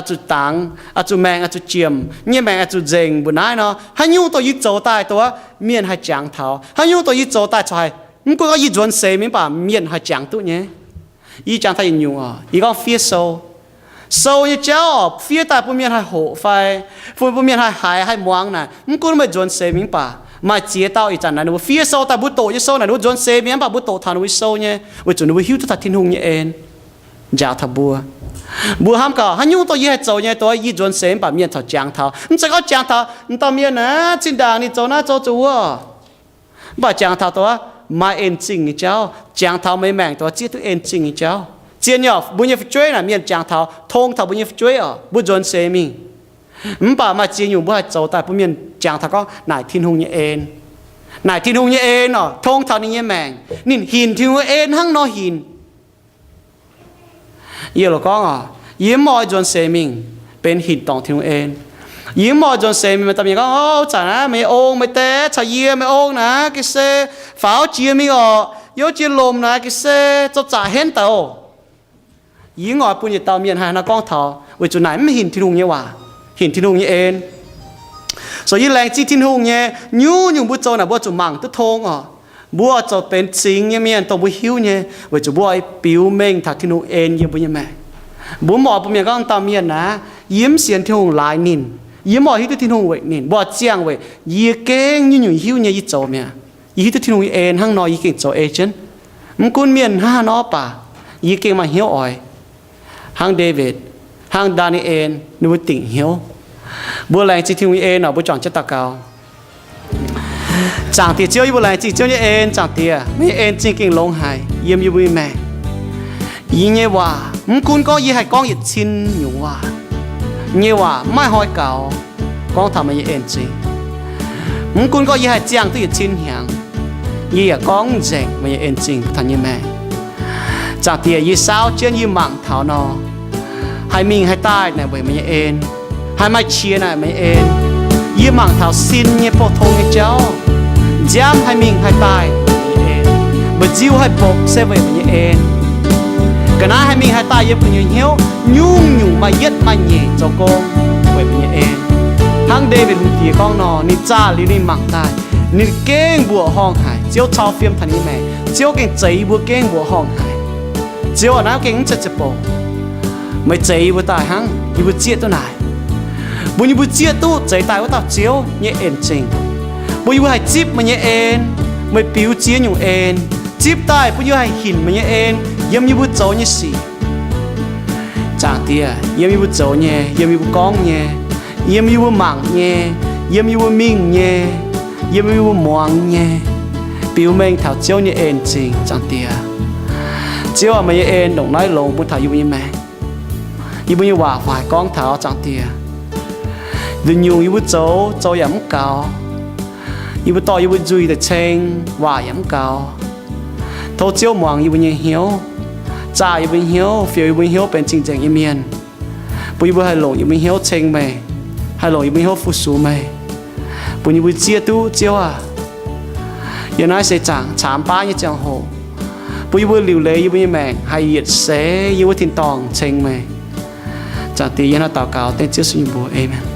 zuqc dangx, oix zuqc maengc, oix zuqc jiem, nyei maengc oix zuqc nzengc mbuo naaiv nor, haaix nyungc dongh yie zoux daaih dongh mienh haih jangx taux? Haaix nyungc dongh yie zoux daaih corc haih, mv gunv gorngv yie nzuonx seix mingh mv baac mienh haih jangx duqv nyei? Yie jangx taux yietc nyungc oc, yie gorngv fiev sou. Sou nyei jauv oc, fiev daaih bun mienh haih hoqc fai bun, bun mienh haih haiz haih muangx naaic, mv gunv meih nzuonx seix mingh mv baac maaih ziex dauh ih zanc naaic ninh mbuo fiev sou daaih, mbuo doqc nyei sou naaic ninh mbuo nzuonx seix mingh mv baac mbuo doqc taux ninh mbuo nyei sou nyei, weic zuqc ninh mbuo hiuv duqv taux Tin-Hungh nyei en njaaux taux mbuo. Mbuo hnamv gaax, haaix nyungc dongh yie haih zoux nyei, dongh yie nzuonx seix mv baac mienh corc jangx taux? Mv zeiz gorngv jangx taux m'dauh mienh naaic, zinh ndaangc ninh zoux naaiv zoux zuqc wuov, mv baac jangx taux dongh maaih en-zingh nyei jauv, jangx taux meih maengc dongh zieqv duqv en-zingh nyei jauv. Zien nyei oc, mbuo nyei fu'jueiv naaic mienh jangx taux, tong taux mbuo nyei fu'jueiv oc, mbuo nzuonx seix mingh. Mv baac maaih ziex nyungc mbuo haih zoux daaih bun mienh jangx taux gorngv naaic Tin-Hungh nyei en. Naaic Tin-Hungh nyei en oc, tong taux ninh nyei maengc. Ninh hinc Tin-Hungh nyei en hnangv nor hinc. Yie loc gorngv oc, yie mv oix nzuonx seix mingh benx hinc dorngc Tin-Hungh en. Yie mv oix nzuonx seix mingh, maaih dauh mienh gorngv, O, zanc naaiv meih nyei ong, meih die caux yie, meih ong naaic ga'naaiv se faaux jiex mingh oc, youc jiex lomc naaic ga'naaiv se zoux zaqc henv daaih oc. Yie mv oix bun yietc dauh mienh haih nor gorngv taux, weic zuqc naaic mv hinc Tin-Hungh nyei waac, hinc Tin-Hungh nyei en. So yie laengz zingh Tin-Hungh nyei, nyungc-nyungc mbuo zoux naaic mbuo zuqc mangc duqv tong oc. Mbuo zoux benx cingx nyei mienh dongh mbuo hiuv nyei, weic zuqc mbuo oix biux mengh taux Tin-Hungh en yiem mbuo nyei maengc. Mbuo mv oix bun mienh gorngv, Dauh mienh naaic, yie mv sienx Tin-Hungh laaix ninh, yie mv oix hiuv duqv Tin-Hungh weic ninh. Mbuo oix ziangh weic yie gengh nyungc-nyungc hiuv nyei yie zoux mi'aqv. Yie hiuv duqv Tin-Hungh nyei en hnangv nor yie gengh zoux ei jienv. Mv gunv mienh hnangv haaix nor baac, yie gengh maaih hnyouv oix. Hnangv Ndaawitv, hnangv Ndaa^ni^en, ninh mbuo dingc hnyouv. Mbuo laengz zingh Tin-Hungh nyei en oc. Mbuo juangc jienv daux gaux. Zaangc Diex Ziouv, yie mbuo laengz zingh Ziouv nyei en. Zaangc Diex, meih nyei en zingh gengh longx haic yiem yie mbuo nyei maengc. Yie nyei waac, mv gunv gorngv yie haih gorngv yietc cin nyungc waac, yie nyei waac mv maaih hnoi gaux gorngv taux meih nyei en zingh. Mv gunv gorngv yie haih ziangh duqv yietc cin hnyangx, yie yaac gorngv mv nzengc meih nyei en zingh taux yie nyei maengc. Zaangc Diex, yie saauv jienv yie mangc taux nor, haih mingh haih daaih naaic weic meih nyei en. Naaiv maaih qiex naaic meih nyei en. Yie mangc taux sin nyei bou tong nyei jauv. Nziaamv haih mingh haih daaih, mba'nziu haih mbopv se weic meih nyei en. Ga'naaiv haih mingh haih daaih yiem gu'nyuoz hnyouv, nyungc-nyungc maaih yietv maaih nyeic zoux gong weic meih nyei en. Hnangv Ndaawitv Hungh Diex gorngv nor, ninh zaah liuz ninh mangc daaih, ninh gengh mbuoqc horngh haic. Ziouv cau fiem taux ninh nyei maengc. Ziouv gengh zeix yie mbuo gengh mbuoqc horngh haic. Ziouv aac, naaiv gengh mv zeiz ziepc bouc. Meih zeix yie mbuo daaih hnangv, yie mbuo zieqv duqv naaic. Bun yie mbuo zieqv duqv zeix daaih wuov dauh Ziouv nyei en zingh. Bun yie mbuo haih zipv meih nyei en, meih biux ziex nyungc en. Zipv daaih bun yie mbuo haih hinc meih nyei en yiem yie mbuo zoux nyei sic. Zaangc Diex, yiem yie mbuo zoux nyei, yiem yie mbuo gorngv nyei, yiem yie mbuo mangc nyei, yiem yie mbuo mingh nyei, yiem yie mbuo muangx nyei, biux mengh taux Ziouv nyei en zingh, Zaangc Diex. Ziouv aac, meih nyei en ndongc naaiv longx bun taux yie mbuo nyei maengc. Yie mbuo nyei waac faix gorngv taux, Zaangc Diex, nduqc nyungc yie mbuo zoux, zoux yaac mv gaux. Yie mbuo dorh yie mbuo nzuih daaih ceng, waac yaac mv gaux. Tov Ziouv muangx yie mbuo nyei hnyouv, zaah yie mbuo nyei hnyouv, fioux yie mbuo nyei hnyouv benx cing-nzengc nyei mienh, bun yie mbuo haih longc yie mbuo nyei hnyouv ceng meih, haih longc yie mbuo nyei hnyouv fu-sux meih, bun yie mbuo zieqv duqv, Ziouv aac. Yiem naaiv seix zaangc caamx baav nyei ziangh hoc, bun yie mbuo liuc leiz yie mbuo nyei maengc haih yietc seix yiem wuov tin-dorngh ceng meih. Zaangc Diex, yie hnangv naaiv daux gaux dengv Ziouv Yesu nyei mbuox. Aamen.